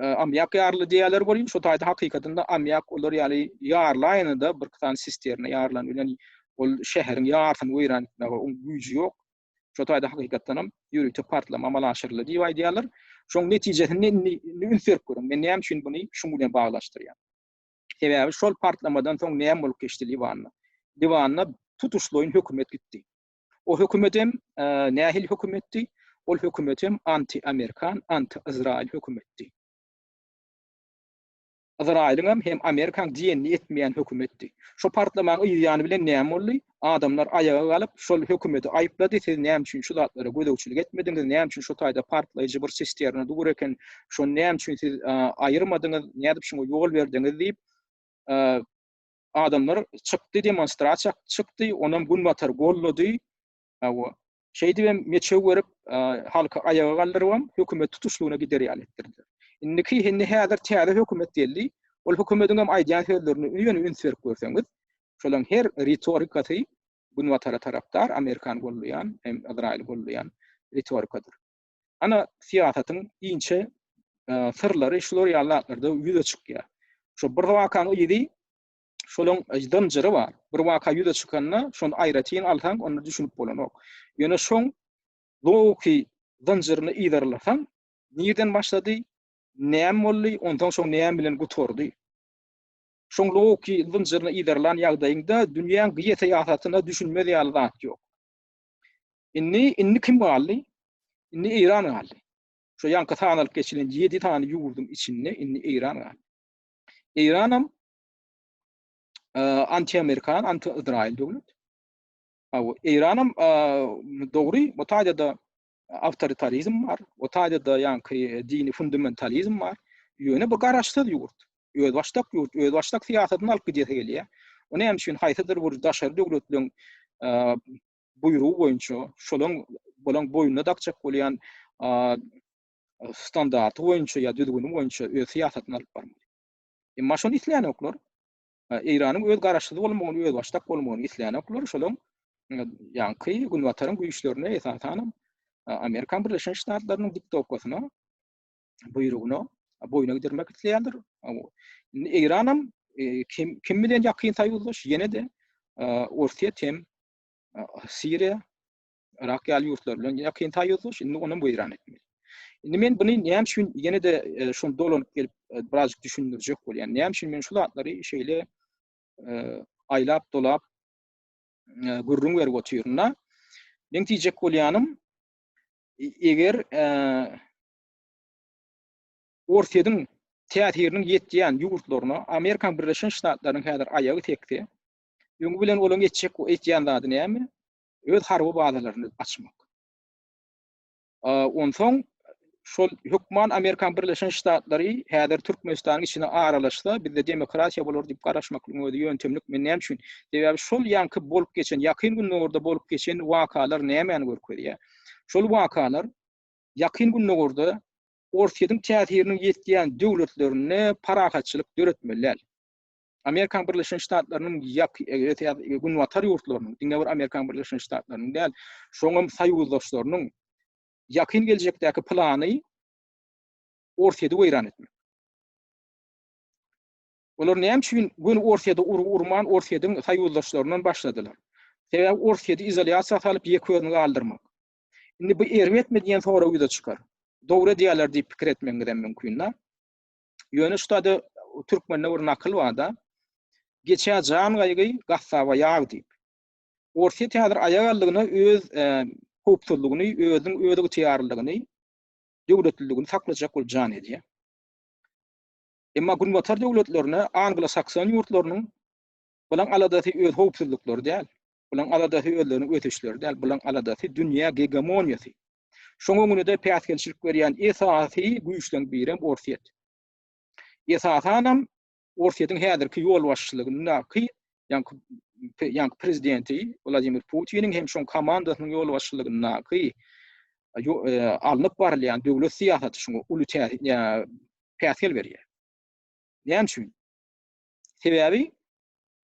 E, ammiak ýaryldy diýýärler welin, şo taýda hakykatynda ammiak olar ýaly ýarylaýanda bir sany sisterna ýarylan bilen ol şäheriň ýarsyny weýran etmäge oň güýji ýok. Şo taýda hakykatdan hem ýörite partlama amala aşyryldy diýip aýdýarlar. Şoň netijesinde indi üns berip görüň. Men näme üçin muny şuň bilen baglaşdyrýan? Sebäbi şol partlamadan soň näme bolup geçdi Liwanda? Liwanda tutuşlaýyn hökümet gitdi. O hökümet hem e, nähili hökümetdi? Ol hökümet hem anti-amerikan, anti-izrail hökümetdi. Yzraýylyň hem, hem Amerikaň diýenini etmeýän hökümetdi. Şo partlamaň yz ýany bilen näme boldy? Adamlar aýaga galyp, şol hökümeti aýyplady, siz näme üçin şu zatlara gözegçilik etmediňiz, näme üçin şo taýda partlaýjy bir sisterna dur eken, şony näme üçin siz aýyrmadyňyz, nädip şuňa ýol berdiňiz diýip, adamlar çykdy, demonstrasiýa çykdy, onam Günbatar gollady. Hawa. Şeýdibem meçew berip, halky aýaga galdyrybam, hökümet tutuşlygyna gider ýaly etdirdiler. Indiki, indi häzir täze hökümet geldi. Ol hökümediň hem aýdýan sözlerini ýöne üns berip görseňiz, şolaryň her ritorikasy Günbatara tarapdar, Amerikany gollaýan, hem Yzraýyly gollaýan ritorikadyr. Ana, syýasatyň inçe syrlary şular ýaly zatlarda ýüze çykýar. Şo bir wakanyň yzy şolaň zynjyry bar. Bir waka ýüze çykanda, şony aýratyn alsaň, onda düşünip bolanok. Ýöne şoň logiki zynjyryny yzarlasaň, nirden başlady, näme boldy, onsoň şoň näme bilen gutardy. Şoň logiki zynjyryny yzarlan ýagdaýyňda dünýäň geosyýasatyna düşünmez ýaly zat ýok. Indi, indi kim galdy? Indi Eýran galdy. Şo ýaňky sanalyp geçilen 7 sany ýurduň içinde indi Eýran galdy. Eýranam anti-amerikan, anti-Izrail döwlet. Hawa, Eýranam dogry, bu taýda-da awtoritarizm bar, o taýda-da ýaňky dini fundamentalizm bar. Ýöne bu garaşsyz ýurt. Özbaşdak ýurt, özbaşdak syýasatyny alyp gidesi gelýär. O näme üçin haýsydyr bir daşary döwletleriň buýrugy boýunça şolaň bolan boýnuna dakjak bolýan standarty boýunça ýa düzgüni boýunça öz syýasatyny alyp barmaly. Emma şony islänoklar. Eýranyň öz garaşsyz bolmagyny, özbaşdak bolmagyny islänoklar. Şolaň ýaňky Günbataryň güýçlerine, esasanam Amerikan Birleşen Ştatlarynyň diktowkasyna, buýrugyna boýun egdirmek isleýärler. Indi Eýranam e, kim kim bilen ýakyn soýuzdaş? Ýene-de Orsýet hem Siriýa Yrak ýaly ýurtlar bilen ýakyn soýuzdaş, indi onam weýran etmeli. Indi men buny näme üçin ýene-de e, şony dolanyp gelip e, birazjyk düşündirjek bolýan. Näme üçin men şu zatlary şeýle e, aýlap dolap gürrüň berip otyryn-da. Men diýjek bolýanym, eger Orsýetiň täsiriniň ýetýän ýurtlaryna Amerikan Birleşen Ştatlarynyň häzir aýagy sekse, öňi bilen olaryň etjek etýän zady näme? Öz harby bazalaryny açmak. Onsoň şol hökman Amerikan Birleşen Ştatlary häzir Türkmenistanyň içine aralaşsa, bizde demokratiýa bolar diýip garaşmaklygyň özi ýöntemlik. Men näme üçin? Sebäbi şol ýaňky bolup geçen, Ýakyn Gündogarda bolup geçen wakalar nämäni görkezýär? Şol wakalar Ýakyn Gündogarda Orsýetiň täsiriniň ýetýän döwletlerinde parahatçylyk döretmeli däl. Amerikan Birleşen Ştatlarynyň ýak e, Günbatar ýurtlarynyň, diňe bir Amerikan Birleşen Ştatlarynyň däl, şoňam soýuzdaşlarynyň ýakyn geljekdäki plany Orsýeti weýran etmek. Olar näme üçin göni Orsýete urgy urman, Orsýetiň soýuzdaşlaryndan başladylar? Sebäbi Orsýeti izolýasiýa salyp ýeke özüni galdyrmak. Indi bu erbetmi diýen sorag ýüze çykar. Dogry edýärler diýip pikir etmegiňizem mümkin-de. Ýöne şu taýda türkmende bir nakyl bar-da, Geçä jan gaýgy, gassaba ýag diýip. Orsýet häzir aýak aldygyna öz howpsuzlygyny, özüniň özygtyýarlylygyny, döwletliligini saklajak bolup jan edýär. Emma Günbatar döwletlerine, anglo-sakson ýurtlarynyň bulaň aladasy öz howpsuzlyklary däl, bulaň aladasy özleriniň ösüşleri däl, bulaň aladasy dünýä gegemoniýasy. Şoň öňünde-de päsgelçilik berýän esasy güýçleň birem Orsýet. Esasanam Orsýetiň häzirki ýolbaşçylygyndaky, ýaňky ýaňky prezidenti Wladimir Putiniň hem şoň komandasynyň ýolbaşçylygyndaky alnyp barylýan döwlet syýasaty şoňa uly päsgel berýär. Näme üçin? Sebäbi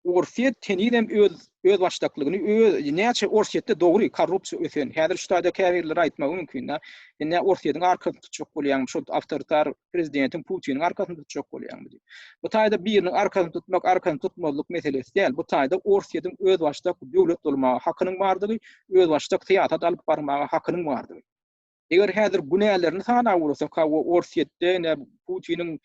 Orsýet henizem öz özbaşdaklygyny öz näçe Orsýetde dogry korrupsiýa ösen. Häzir şu taýda käbirleri aýtmagy mümkin-de. Sen nä Orsýetiň arkasyny tutjak bolýaňmy, şol awtoritar prezidentiň Putiniň arkasyny tutjak bolýaňmy diýip. Bu taýda biriniň arkasyny tutmak, arkasyny tutmazlyk meselesi däl. Bu taýda Orsýetiň özbaşdak döwlet bolmaga hakynyň bardygy, özbaşdak syýasat alyp barmaga hakynyň bardygy. Eger häzir günälerini sanap ugrasak, hawa, Orsýetde ine Putiniň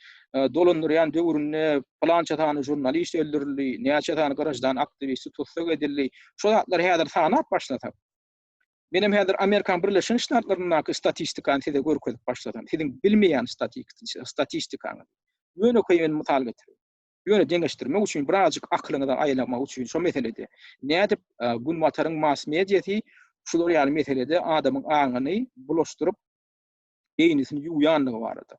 dolandyrýan döwründe pylança sany žurnalist öldürildi, näçe sany graždan aktiwisti tussag edildi, şo zatlary häzir sanap başlasak, menem häzir Amerikan Birleşen Ştatlaryndaky statistikany size görkezip başlasam, siziň bilmeýän statistikaňyzy, ýönekeý men mysal getireýin. Ýöne deňeşdirmek üçin, birazajyk akylyňyza aýlamak üçin şo meselede nädip Günbataryň mass-mediasy şular ýaly meselede adamyň aňyny bulaşdyryp, beýnisini ýuwýandygy barada.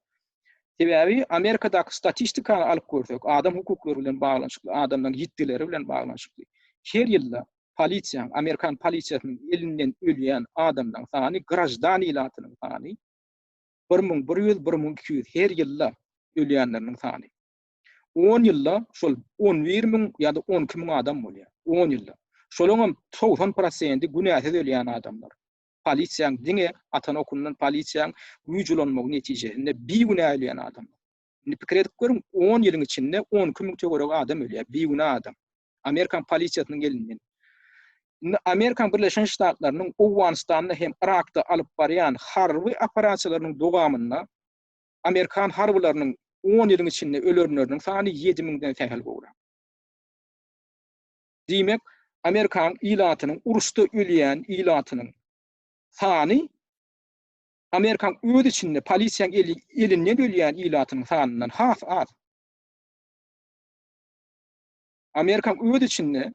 Sebäbi Amerikadaky statistikany alyp görsek, adam hukuklary bilen baglanyşykly, adamlaryň ýitgileri bilen baglanyşykly, her ýylda polisiýanyň, amerikan polisiýasynyň elinden ölýän adamlaryň sany, graždan ilatynyň sany 1100, 1200 her ýylda ölýänleriniň sany. On ýylda şol 11 müň ýa-da 12 müň adam bolýar. On ýylda. Şolaryň 90 prosenti günäsiz ölýän adamlar. Polisiýaň diňe atan okundan polisiýaň güýç ulanmagy netijesinde bigünä ölýän adamlar. Indi pikir edip görüň, 10 ýylyň içinde 12 müň töweregi adam ölýär, bigünä adam. Amerikan polisiýasynyň elinden. Indi Amerikan Birleşen Ştatlarynyň Owganystanda hem Yrakda alyp barýan harby operasiýalarynyň dowamynda amerikan harbylarynyň on ýylyň içinde ölenleriniň sany ýedi müňden sähel gowrak. Diýmek, Amerikan ilatynyň uruşda ölýän ilatynyň sany Amerikan öz içinde polisiýaň elinden ölýän ilatynyň sanyndan has az. Amerikan öz içinde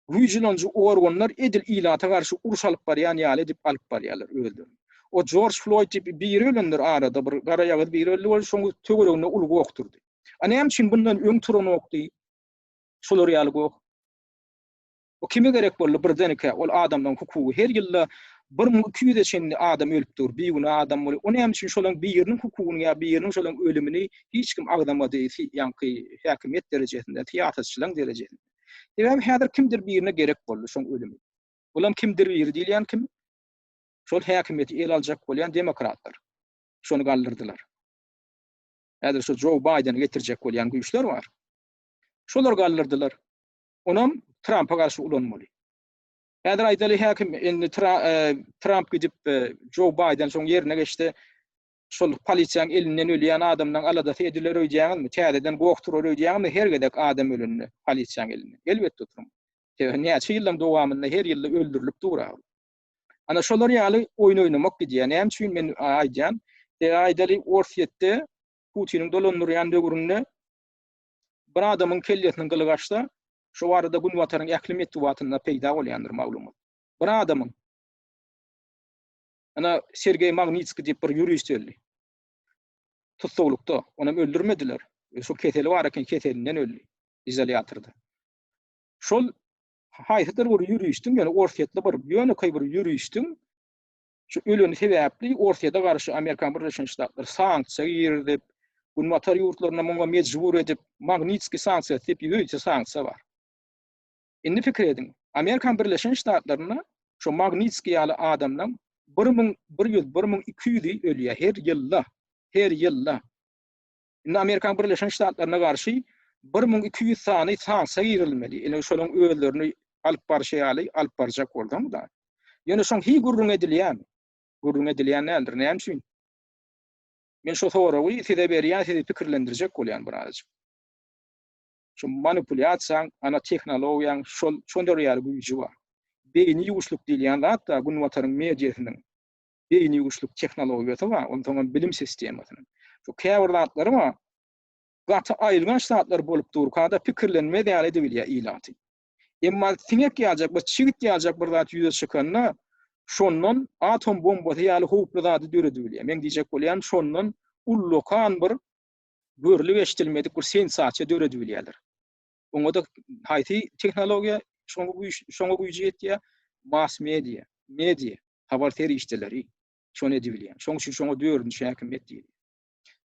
Güýç ulanyjy organlar edil ilata garşy uruş alyp barýan ýaly edip alyp barýarlar özlerini. O Jorj Floýd diýip biri ölendir arada bir garaýagyz biri öldi boldy şoň töwereginde uly goh turdy. A näme üçin bundan öň turanokdy şolar ýaly goh? O kime gerek boldy birdenkä ol adamlaryň hukugy her ýylda 1200-e çenli adam ölüp dur bigünä adam bolýar. O näme üçin şolaryň biriniň hukugyny ýa biriniň şolaryň ölümini hiç kim agzamady ýaňky häkimiýet derejesinde syýasatçylaryň derejesinde. Sebäbi häzir kimdir birine gerek boldy şoň ölümi. Olam kimdir biri diýilýän kim? Şol häkimiýeti ele aljak bolýan demokratlar. Şony galdyrdylar. Häzir şu Joe Baýdeni getirjek bolýan güýçler bar. Şolar galdyrdylar. Onam Trampa garşy ulanmaly. Häzir aýdaly häkim indi e, Tramp gidip e, Joe Baýden şoň ýerine geçdi. Şol polisiýaň elinden ölýän adamlaň aladasy ediler öýdýäňizmi? Täzeden goh turar öýdýäňizmi her gezek adam ölende polisiýaň elinden? Elbetde oturmaz. Sebäbi näçe ýyllaň dowamynda her ýylda öldürilip dur-a ol. Ana şolar ýaly oýun oýnamak gidýär. Näme üçin men aýdýan? Sebäbi aýdaly Orsýetde Putiniň dolandyrýan döwründe bir adamyň kellesiniň gyly gaçsa, şo barada Günbataryň ähli metbugatynda peýda bolýandyr maglumat. Bir adamyň Ana Sergeý Magnitskiý diýip bir ýurist öldi. Tussaglykda. Onam öldürmediler. E, şo keseli bar eken, keselinden öldi. Izolýatorda. Şol haýsydyr bir ýuristiň, ýöne orsýetli bir ýönekeý bir ýuristiň şu öleni sebäpli Orsýete garşy Amerikan Birleşen Ştatlary sanksiýa girizip, Günbatar ýurtlaryny muňa mejbur edip, Magnitskiý sanksiýasy diýip ýörite sanksiýa bar. Indi pikir ediň, Amerikan Birleşen Ştatlarynda şo Magnitskiý ýaly adamlaň 1100, 1200-i ölýär her ýylda, her ýylda. Indi Amerikan Birleşen Ştatlaryna garşy 1200 sany sanksiýa girizilmeli. Indi şolaň özlerini alyp barşy ýaly alyp barjak bolsaň-da. Ýöne şoň hiý gürrüň edilýärmi? Gürrüň edilýän däldir. Näme üçin? Men şu soragy size berýän, sizi pikirlendirjek bolýan birazajyk. Şu manipulýasiýaň, ana tehnologiýaň şol şonda ýaly güýji bar. Beýni ýuwuşlyk diýilýän zat da günbataryň mediasynyň beýni ýuwuşlyk tehnologiýasy bar, onsoňam bilim sistemasynyň. Şu käbir zatlary bar, gaty aýylganç zatlar bolup durka-da pikirlenmez ýaly edibilýär ilaty. Emma siňek ýaljak bir çigit ýaljak bir zat ýüze çykanda, şondan atom bombasy ýaly howply zady döredibilýär. Meň diýjek bolýanym şondan ullakan bir görlüp eşidilmedik bir sensasiýa döredibilýärler. Oňa-da haýsy tehnologiýa şoňa güýç şoňa güýji ýetýär? Mass media, media, habar serişdeleri şony edibilýär. Şoň üçin şoňa dördünji häkimiýet diýilýär.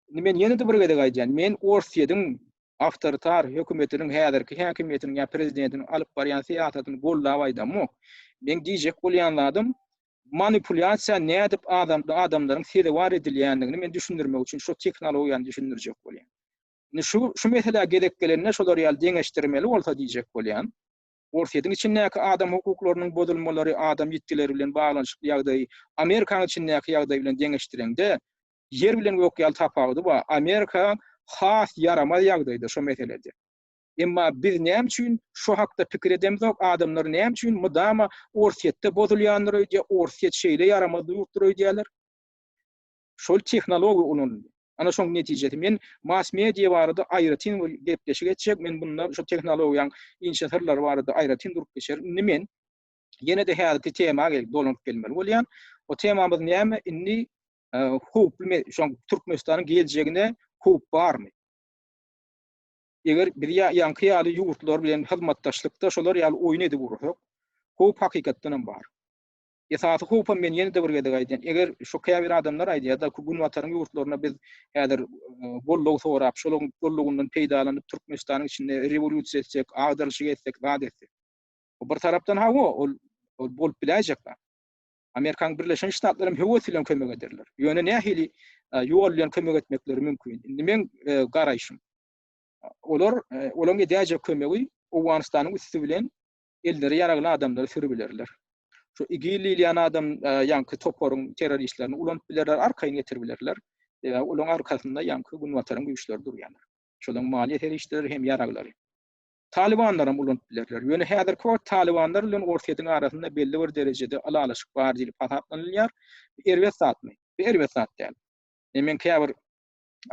Indi men ýene-de bir gezek aýdýan, men Orsýetiň awtoritar hökümetiniň häzirki häkimiýetiniň ýa prezidentiniň alyp barýan syýasatyny goldap aýdamok. Meň diýjek bolýan zadym, manipulýasiýa nädip adam adamlaryň sezewar edilýändigini men düşündirmek üçin şu tehnologiýany düşündirjek bolýan. Indi şu şu meselä gezek gelende şolar ýaly deňeşdirmeli bolsa diýjek bolýan. Orsýetiň içindäki adam hukuklarynyň bozulmalary, adam ýitgileri bilen baglanyşykly ýagdaýy Amerikanyň içindäki ýagdaý bilen deňeşdireňde, ýer bilen gök ýaly tapawudy bar. Amerika has ýaramaz ýagdaýda şo meselede. Emma biz näme üçin şo hakda pikir edemzok, adamlar näme üçin mydama Orsýetde bozulýandyr öýdýär, Orsýet şeýle ýaramaz ýurtdur öýdýärler? Şol tehnologiýa ulanyldy. Ana şoň netijesi. Men mass media barada aýratyn bir gepleşik etjek. Men bunda şu tehnologiýaň inçe syrlary barada aýratyn durup geçerin. Indi men ýene-de häzirki tema gelip dolanyp gelmeli bolýan. O temamyz näme? Indi e, howply şoň Türkmenistanyň geljegine howp barmy? Eger biz ýaňky ýaly ýurtlar bilen hyzmatdaşlykda şolar ýaly oýun edip ursak, howp hakykatdan hem bar. Esasy howpam men ýene-de bir gezek aýdýan, eger şu käbir adamlar aýdýar-da, Günbataryň ýurtlaryna biz häzir e, goldaw sorap, şolaryň goldawyndan peýdalanyp Türkmenistanyň içinde rewolýusiýa etsek, agdarylyşyk etsek, zat etsek. O bir tarapdan hawa, ol ol bolup biläýjek zat. Amerikanyň Birleşen Ştatlary hem höwes bilen kömek ederler. Ýöne nähili e, ýol bilen kömek etmekleri mümkin? Indi meň e, garaýşym. Olar olaryň edäýjek kömegi Owganystanyň üsti bilen elleri ýaragly adamlary sürübilerler. Şu IGIL diýilýän adam e, ýaňky toparyň terroristlerini ulanyp bilerler, arkaýyn getiribilerler. Sebäbi olaryň arkasynda ýaňky günbataryň güýçleri durýandyr. Şolaryň maliýe serişdeleri hem ýaraglary. Talybanlar hem ulanyp bilerler. Ýöne häzirki wagt talybanlar bilen Orsýetiň arasynda belli bir derejede ylalaşyk bar diýlip hasaplanylýar. Bu erbet zatmy? Bu erbet zat däl. E, men käbir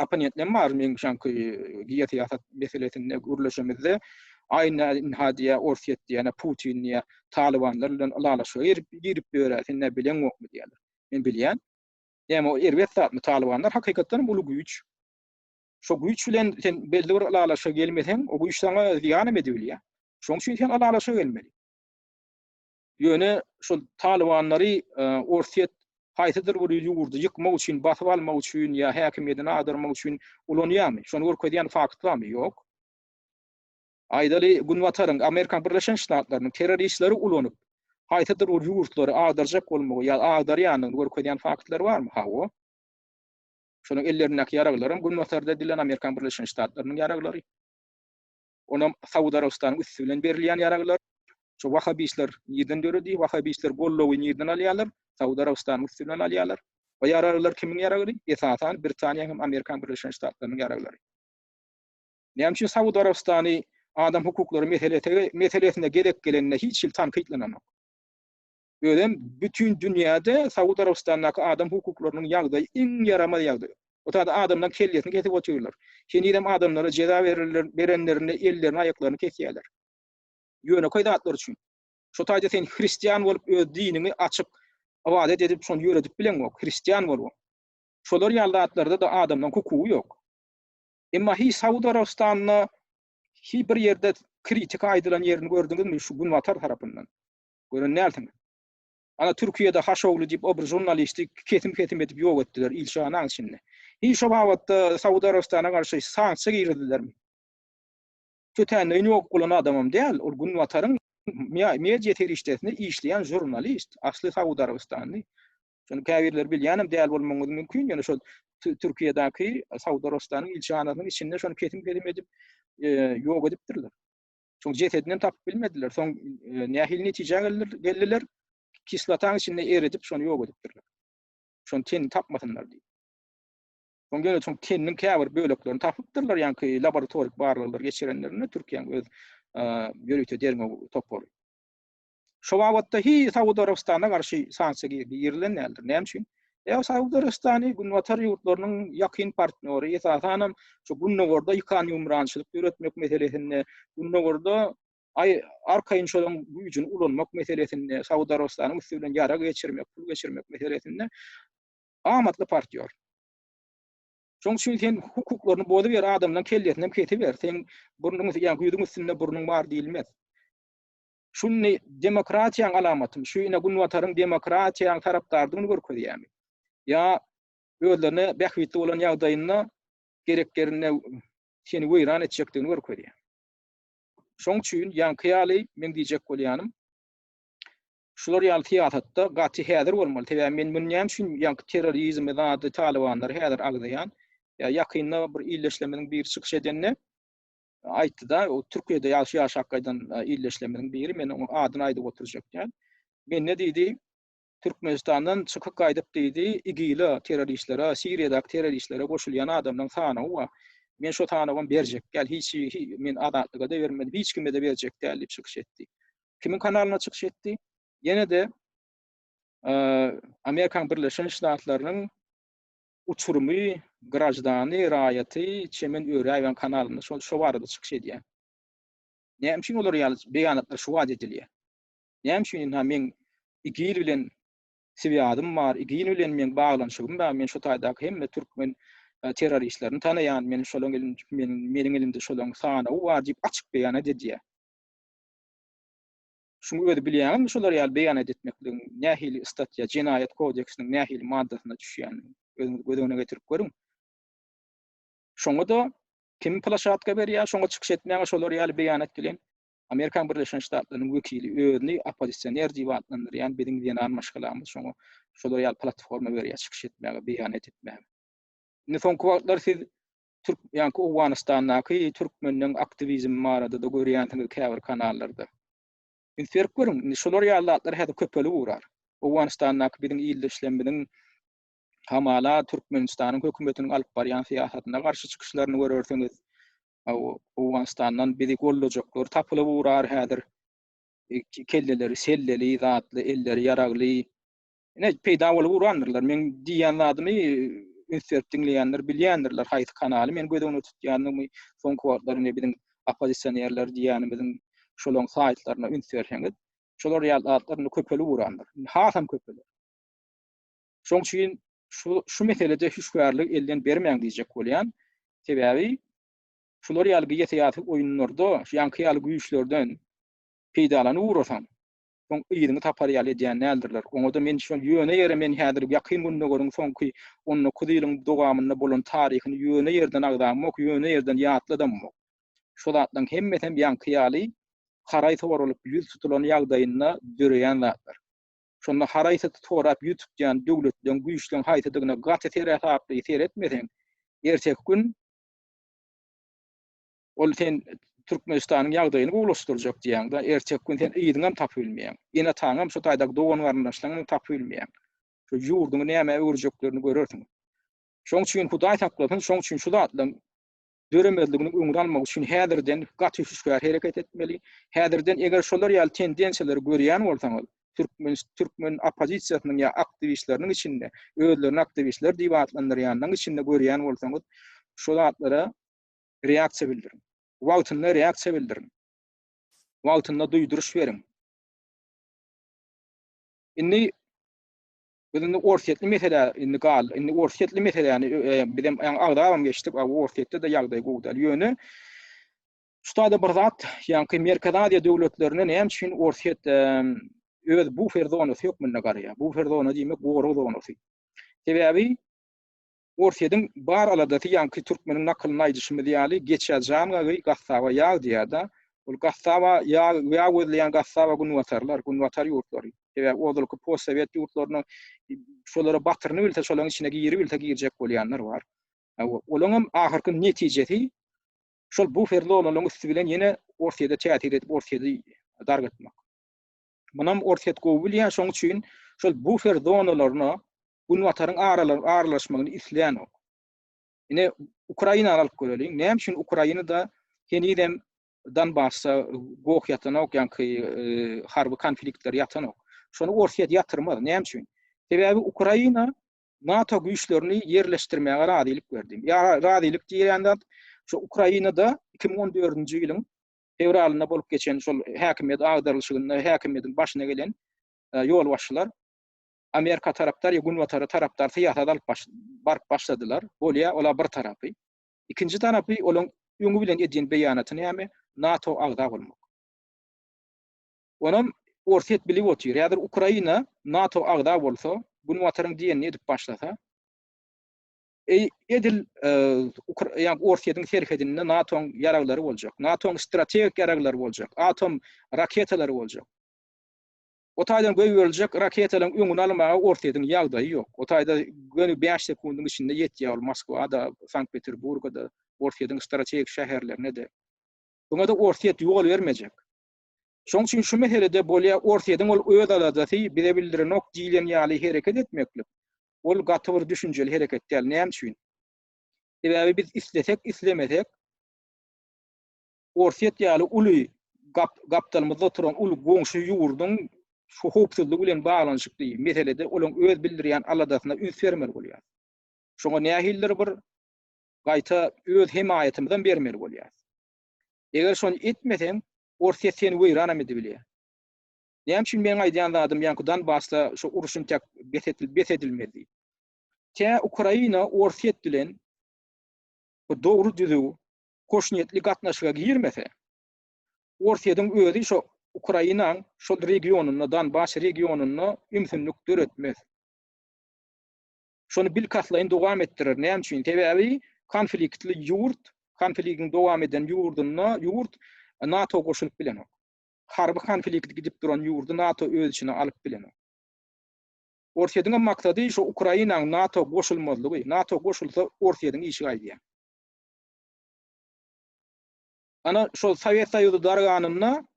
opponentlerim bar, meň şanky geosyýasat meselesinde gürleşemizde, aý ynha diýýär, Orsýet diýýär, Putin diýýär, talybanlar bilen ylalaşyga girip, girip ýör, sen nä bileňokmy diýýärler. Men bilýän. Näme o erbet zatmy? Talybanlar hakykatdan hem uly güýç. Şo güýç bilen sen belli bir ylalaşyga gelmeseň, o güýç saňa zyýan hem edibilýär. Şoň üçin sen ylalaşyga gelmeli. Ýöne şol talybanlary e, Orsýet haýsydyr bir ýurdy ýykmak üçin, basyp almak üçin ýa häkimiýetini agdarmak üçin ulanýarmy? Şony görkezýän fakt barmy? Ýok. Aýdaly, Günbataryň, Amerikan Birleşen Ştatlarynyň terroristleri ulanyp, haýsydyr bir ýurtlary agdarjak bolmagy ýa agdarýandygyny görkezýän faktlar barmy? Hawa. Şonuň ellerindäki ýaraglaram Günbatarda edilen Amerikan Birleşen Ştatlarynyň ýaraglary. Onam Saud Arabystanyň üsti bilen berilýän ýaraglar. Şu wahabistler nirden döredi? Wahabistler goldawy nirden alýarlar? Saud Arabystanyň üsti bilen alýarlar. O ýaraglar kimiň ýaraglary? Esasan Britaniýa hem Amerikan Birleşen Ştatlarynyň ýaraglary. Näme üçin Saud Arabystany adam hukuklary meselesi meselesinde gezek gelende hiç hili tankytlananok? Özem bütin dünýäde Saud Arabystandaky adam hukuklarynyň ýagdaýy iň ýaramaz ýagdaý. O taýda adamlaryň kellesini kesip otyrlar. Henizem adamlara jeza bererler, berenlerinde ellerini, aýaklaryny kesýärler. Ýönekeý zatlar üçin. Şo taýda sen hristian bolup öz diniňi açyk ybadat edip şony ýöredip bileňok, hristian bolup. Şolar ýaly zatlarda-da adamlaryň hukugy ýok. Emma hiç Saud Arabystanda hiç bir ýerde kritika aýdylan ýerini gördüňizmi şu günbatar tarapyndan? Gören dälsiňiz. Ana Türkiýede Haşogly diýip o bir žurnalisti kesim-kesim edip ýok etdiler ilçihanaň içinde. Hiç şo babatda Saud Arabystana garşy sanksiýa girizdilermi? Tötänleýin ýok bolan adamam däl, ol Günbataryň media serişdesinde işleýän žurnalist, asly Saud Arabystanly. Şony käbirleri bilýänem däl bolmagyňyz mümkin, ýöne şol Türkiýedäki Saud Arabystanyň ilçihanasynyň içinde şony kesim-kesim edip ýok edipdirler. Şoň jesedini hem tapyp bilmediler. Soň e, nähili netijä geldiler? Kislotaň içinde eredip şony ýok edipdirler. Şony tenini tapmasynlar diýip. Soň ýöne soň teniniň käbir böleklerini tapypdyrlar, ýaňky laboratorik barlaglar geçirenlerinde Türkiýäniň öz ýörite derňew topary. Şo babatda hiç Saud Arabystanyna garşy sanksiýa girilen däldir. Näme üçin? Ýa Saud Arabystany Günbatar ýurtlarynyň ýakyn partnýory, esasanam şu Gündogarda ýykan-ýumrançylyk döretmek meselesinde, Gündogarda aý arkaýyn şolaryň güýjüni ulanmak meselesinde, Saud Arabystanyň üsti bilen ýarag geçirmek, pul geçirmek meselesinde amatly partnýor. Şonuň üçin sen hukuklaryny bozuber, adamlaryň kellesini hem kesiber. Seň burnuň, ýa ýüzüň üstünde burnuň bar diýilmez. Şu indi demokratiýaň alamatymy? Şu ine Günbataryň demokratiýaň tarapdardygyny görkezýärmi? Ýa özlerine bähbitli bolan ýagdaýynda gerek ýerinde seni weýran etjekdigini görkezýär. Şoň üçin ýaňky ýaly meň diýjek bolýanym, şular ýaly syýasatda gaty häzir bolmaly. Sebäbi men muny näme üçin ýaňky terrorizmi zady talybanlary häzir agzaýan. Ýa ýakynda bir ildeşlerimiziň biri çykyş edende aýtdy-da, o Türkiýede ýaşy ýaşap gaýdan ildeşlerimiziň biri, men onuň adyny aýdyp oturjak däl. Mende diýdi, Türkmenistandan çykyp gaýdyp diýdi, IGIL-e, terroristlere, Siriýadaky terroristlere goşulýan adamlaryň sanawy bar. Men şo sanawam berjek däl, hiç men Azatlyga-da bermedim, hiç kime-de berjek däl diýip çykyş etdi. Kimiň kanalynda çykyş etdi? Ýene-de Amerikanyň Birleşen Ştatlarynyň uçurymy, graždany, raýaty Çemen Öräýewiň kanalynda şol şo barada çykyş edýär. Näme üçin olar ýaly beýanatlar şu wagt edilýär? Näme üçin ynha meň IGIL bilen swýazym bar, IGIL bilen meň baglanyşygym bar, men şu taýdaky hemme türkmen e, terroristlerini tanaýan, men şolaň elim, men, meniň elimde şolaň sanawy bar diýip açyk beýanat edýär. Şuň özi bilýäňizmi şolar ýaly beýanat etmekligiň nähili statýa, jenaýat kodeksiniň nähili maddasyna düşýänini özüňiz göz öňüne getirip görüň. Şoňa-da kim plaşatka berýär, şoňa çykyş etmäge şolar ýaly beýanat bilen Amerikan Birleşen Ştatlarynyň wekili özüni oppozisioner diýip atlandyrýan biziň zenan maşgalamyz şoňa şolar ýaly platforma berýär çykyş etmäge, beýanat etmäge. Indi soňky wagtlar siz Türk, ýaňky Owganystandaky türkmenleň aktiwizmi barada-da görýänsiňiz käbir kanallarda. Üns berip görüň, indi şolar ýaly zatlar häzir köpelip ugrar. Owganystandaky biziň ildeşlerimiziň hamala Türkmenistanyň hökümetiniň alyp barýan syýasatyna garşy çykyşlaryny görersiňiz. Owganystandan bizi goldajaklar tapylyp ugrar häzir. E, kelleleri selleli, zatly, elleri ýaragly, Ine, peýda bolup ugrandyrlar. Meň diýýän zadymy üns berip diňleýänler bilýändirler, haýsy kanaly men göz öňünde tutýanymy, soňky wagtlar ine biziň oppozisionerler diýýänimiziň şolaň saýtlaryna üns berseňiz, şolar ýaly zatlar indi köpelip ugrandyr. Indi hasam köpeler. Şoň üçin şu şu meselede hüşgärligi elden bermäň diýjek bolýan. Sebäbi şular ýaly geosyýasy oýunlarda, şu ýaňky ýaly güýçlerden peýdalanyp ugrasaň, soň yzyňy tapar ýaly edýän däldirler. Oňa-da men şol ýöne ýere men häzir Ýakyn Gündogaryň soňky 19 ýylyň dowamynda bolan taryhyny ýöne ýerden agzamok, ýöne ýerden ýatladamok. Şo zatlaryň hemmesem ýaňky ýaly haraý soralyp ýüz tutulan ýagdaýynda döreýän zatlar. Şonda haraý sorap ýüz tutýan döwletleň, güýçleň haýsydygyna gaty seresaply seretmeseň, erteki gün Ol sen Türkmenistanyň ýagdaýyny gowulaşdyrjak diýýäň-de, erteki gün sen yzyňam tapyp bilmeýäň. Ene-ataňam şu taýdaky dogan-garyndaşlaryňam tapyp bilmeýäň. Şu ýurduňy nämä öwürjeklerini görersiň. Şoň üçin Hudaý saklasyn, şoň üçin şu zatlaryň döremezliginiň öňüni almak üçin häzirden gaty hüşgär hereket etmeli. Häzirden eger şolar ýaly tendensiýalary görýän bolsaňyz, türkmen türkmen oppozisiýasynyň ýa aktiwistleriniň içinde, özlerini aktiwistler diýip atlandyrýanlaryň içinde görýän bolsaňyz, şo zatlara reaksiýa bildiriň. Wagtynda reaksiýa bildiriň. Wagtynda duýduryş beriň. Indi biz indi orsýetli mesele indi gal, indi orsýetli meseläni e, e, bizem ýa agzabam geçdik, a Orsýetde-de ýagdaý gowy däl. Ýöne şu taýda bir zat, ýaňky Merkezi Aziýa döwletlerine näme üçin Orsýet e, öz bufer zonasy hökmünde garaýar? Bufer zona diýmek gorag zonasy. Sebäbi Orsýetiň bar aladasy ýaňky türkmeniň nakylynda aýdyşymyz ýaly, geçä jan gagy, gassaba ýag diýýär-de. Ol gassaba ýag, ýag gözleýän gassaba günbatarlar, günbatar ýurtlary. Sebäbi ozalky postsowet ýurtlaryna şolara batyryny bilse, şolaryň içine giribilse girjek bolýanlar bar. Olaňam ahyrky netijesi şol bufer zonalaryň üsti bilen ýene Orsýete täsir edip, Orsýeti dargatmak. Munam Orsýet gowy bilýär, şoň üçin şol bufer zonalaryna Günbataryň aralaşmagyny islänok. Ine Ukrainany alyp göreliň. Näme üçin Ukrainada henizem Donbasda goh ýatanok, ýaňky harby konfliktler ýatanok. Şony Orsýet ýatyrmaz. Näme üçin? Sebäbi Ukraina NATO güýçlerini ýerleşdirmäge razylyk berdi. Ýa razylyk diýilýän zat şu Ukrainada 2014-nji ýylyň fewralynda bolup geçen şol häkimiýet agdarylyşygynda häkimiýetiň başyna gelen ýolbaşçylar Amerika tarapdar ýa Günbatara tarapdar syýasat alyp baş, baryp başladylar. Bolýar, ola bir tarapy. Ikinji tarapy olaň öňi bilen edýän beýanaty näme? NATO agza bolmak. Onam Orsýet bilip otyr. Häzir Ukraina NATO agza bolsa, Günbataryň diýenini edip başlasa, eý edil ýa Orsýetiň serhedinde NATO-nyň ýaraglary boljak, NATO-nyň strategik ýaraglary boljak, atom raketalary boljak. O taýdan goýberiljek raketalaryň öňüni almaga Orsýetiň ýagdaýy ýok. O taýda göni 5 sekundyň içinde ýetýär ol Moskwa-da, Sankt-Peterburga-da, Orsýetiň strategik şäherlerine-de. Buňa-da Orsýet ýol bermejek. Şoň üçin şu meselede bolýar Orsýetiň ol öz aladasy bize bildirenok diýlen ýaly hereket etmeklik, ol gaty bir düşünjeli hereket däl. Näme üçin? Sebäbi biz islesek, islemesek Orsýet ýaly uly gap, gapdalymyzda oturan uly goňşy ýurduň şu howpsuzlygy bilen baglanyşykly meselede olaň öz bildirýän aladasyna üns bermeli bolýar. Şoňa nähilidir bir gaýta öz hemaýatymyzam bermeli bolýar. Eger şony etmeseň, Orsýet seni weýranam edibilýär. Näme üçin meň aýdýan zadym ýaňky Donbasda şu uruş intäk bes edil bes edilmez diýip. Tä Ukraina Orsýet bilen bu dogry düzüw hoşniýetli gatnaşyga girmese, Orsýetiň özi şo Ukrainaň şol regionynda, Donbas regionynda ümsümlik döretmez. Şony bilkastlaýyn dowam etdirer. Näme üçin? Sebäbi konfliktli ýurt, konfligiň dowam eden ýurdunda ýurt NATO goşulyp bilenok. Harby konflikt gidip duran ýurdy NATO öz içine alyp bilenok. Orsýetiň hem maksady şo Ukrainaň NATO goşulmazlygy. NATO goşulsa Orsýetiň işi gaýdýar. Ana şol Sowet Soýuzy darganynda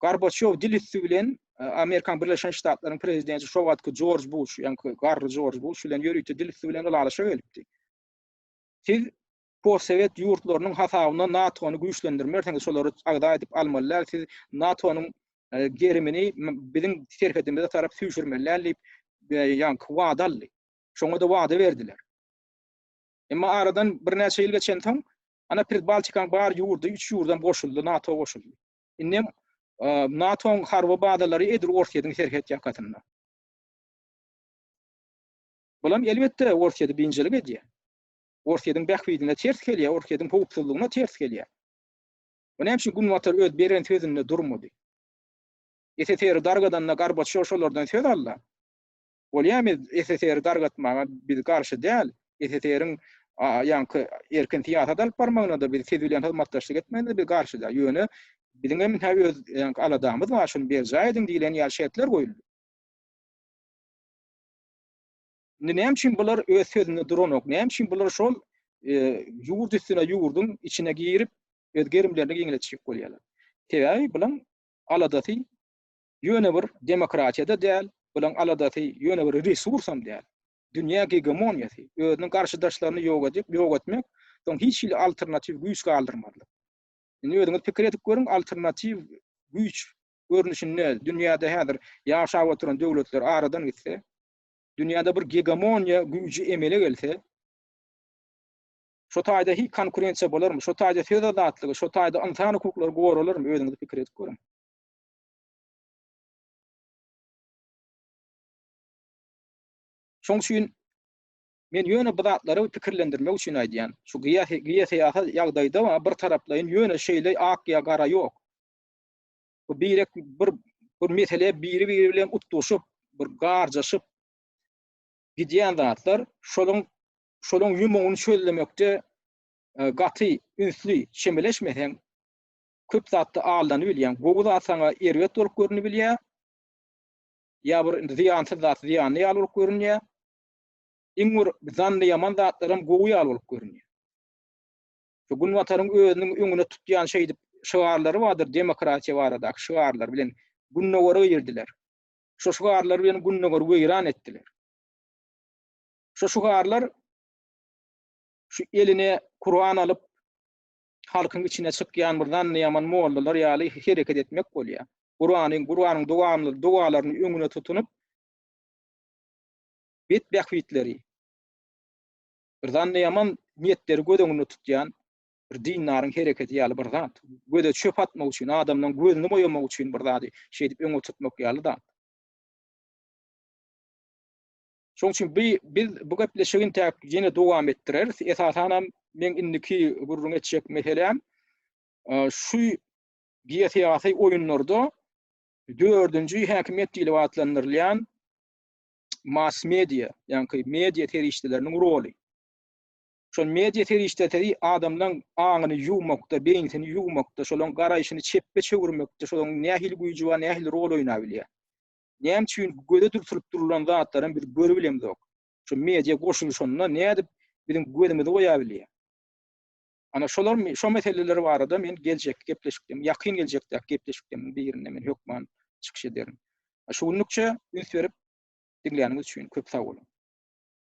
Gorbaçýow dil üsti bilen e, Amerikan Birleşen Ştatlaryň prezidenti şo wagtky Jorj Buş, ýaňky garry Jorj Buş bilen ýörite dil üsti bilen ylalaşa gelipdi. Siz postsowet ýurtlarynyň hasabyna NATO-ny güýçlendirmersiňiz, şolary agza edip almaly däl, siz NATO-nyň e, gerimini biziň serhedimize tarap süýşürmeli däl diýip, e, ýaňky wada aldy. Şoňa-da wada berdiler. Emma aradan birnäçe ýyl geçensoň, ana Pridbaltikaň bar ýurdy, üç ýurdam goşuldy, NATO goşuldy. Indem NATO-nyň harby bazalary edil Orsýetiň serhet ýakasynda. Bulam elbetde Orsýeti biynjalyk edýär. Orsýetiň bähbidine ters gelýär, Orsýetiň howpsuzlygyna ters gelýär. Bu näme üçin Günbatar öz beren sözünde durmady? SSR-i dargadanda Gorbaçýow şolardan söz aldy. Bolýamy SSR-i dargatmaga biz garşy däl. SSR-iň ýaňky erkin syýasat alyp barmagyna-da biz siz bilen hyzmatdaşlyk etmegine-de biz garşy däl. Ýöne biziň hem hä öz ýaňky aladamyz bar, şuny berjaý ediň diýlen ýaly şertler goýuldy. Indi näme üçin bular öz sözünde duranok? Näme üçin bular şol ýurt üstüne ýurduň içine girip, öz gerimlerini giňletjek bolýarlar? Sebäbi bulaň aladasy Ýöne bir demokratiýa-da däl, bulaň aladasy ýöne bir resursam däl. Dünýä gegemoniýasy, özüniň garşydaşlaryny ýok edip, ýok etmek, soň hiç hili alternatiw güýç galdyrmazlyk. Indi özüňiz pikir edip görüň, alternatiw güýç görnüşinde dünýäde häzir ýaşap oturan döwletler aradan gitse, dünýäde bir gegemoniýa güýji emele gelse, şo taýda hiç konkurensiýa bolarmy, şo taýda söz azatlygy, şo taýda ynsan hukuklary goralarmy, özüňiz pikir edip görüň. Şoň üçin men ýöne bu zatlary pikirlendirmek üçin aýdýan. Şu geosyýasy ýagdaýda bir taraplaýyn ýöne şeýle ak ýa gara ýok. Bu birek bir bir mesele biri-biri bilen utgaşyp, bir garjaşyp gidýän zatlar. Şolaň şolaň ýumugyny çözlemekde e, gaty ünsli çemeleşmeseň, köp zatda aldanybilýäň. Gowy zat saňa erbet bolup görünibilýär. Ýa bir indi zyýansyz zat zyýanly ýaly bolup görünýär. Iň bir zanny ýaman zatlaram gowy ýaly bolup görünýär. Şu Günbataryň özüniň öňüne tutýan şeýdip şygarlary bardyr, demokratiýa baradaky şygarlar bilen Gündogara girdiler. Şu şygarlar bilen Gündogary weýran etdiler. Şu şygarlar. Şu eline Kuran alyp halkyň içine çykýan bir zanny ýaman mollalar ýaly hereket etmek bolýar. Kuranyň, Kuranyň dowamly dogalaryny öňüne tutunyp bet bähbitleri bir zanny ýaman niýetleri göz öňünde tutýan bir dindaryň hereketi ýaly bir zat. Göze çöp atmak üçin, adamlaryň gözüni boýamak üçin bir zady şeýdip öňe tutmak ýaly zat. Şonuň üçin bi biz bu gepleşigi intäk ýene dowam etdireris. Esasanam meň indiki gürrüň etjek meseläm şu geosyýasy oýunlarda dördünji häkimiýet diýlip atlandyrylýan mass media, ýagny media serişdeleriniň roly. Şol media serişdeleri adamlaryň aňyny ýuwmakda, beýnisini ýuwmakda, şolaryň garaýşyny çepbe çöwürmekde, şolaryň nähili güýji bar, nähili rol oýnap bilýär. Näme üçin göze dürtülip durulan zatlaram biz görübilemzok. Şu media goşulyşanda nädip biziň gözümizi goýa bilýär. Ana şolar şo meseleler barada men geljekki gepleşikde, ýakyn geljekdäki gepleşiklerimiň birinde men hökman çykyş ederin. Şu günlükçe üns berip diňläniňiz üçin köp sag boluň.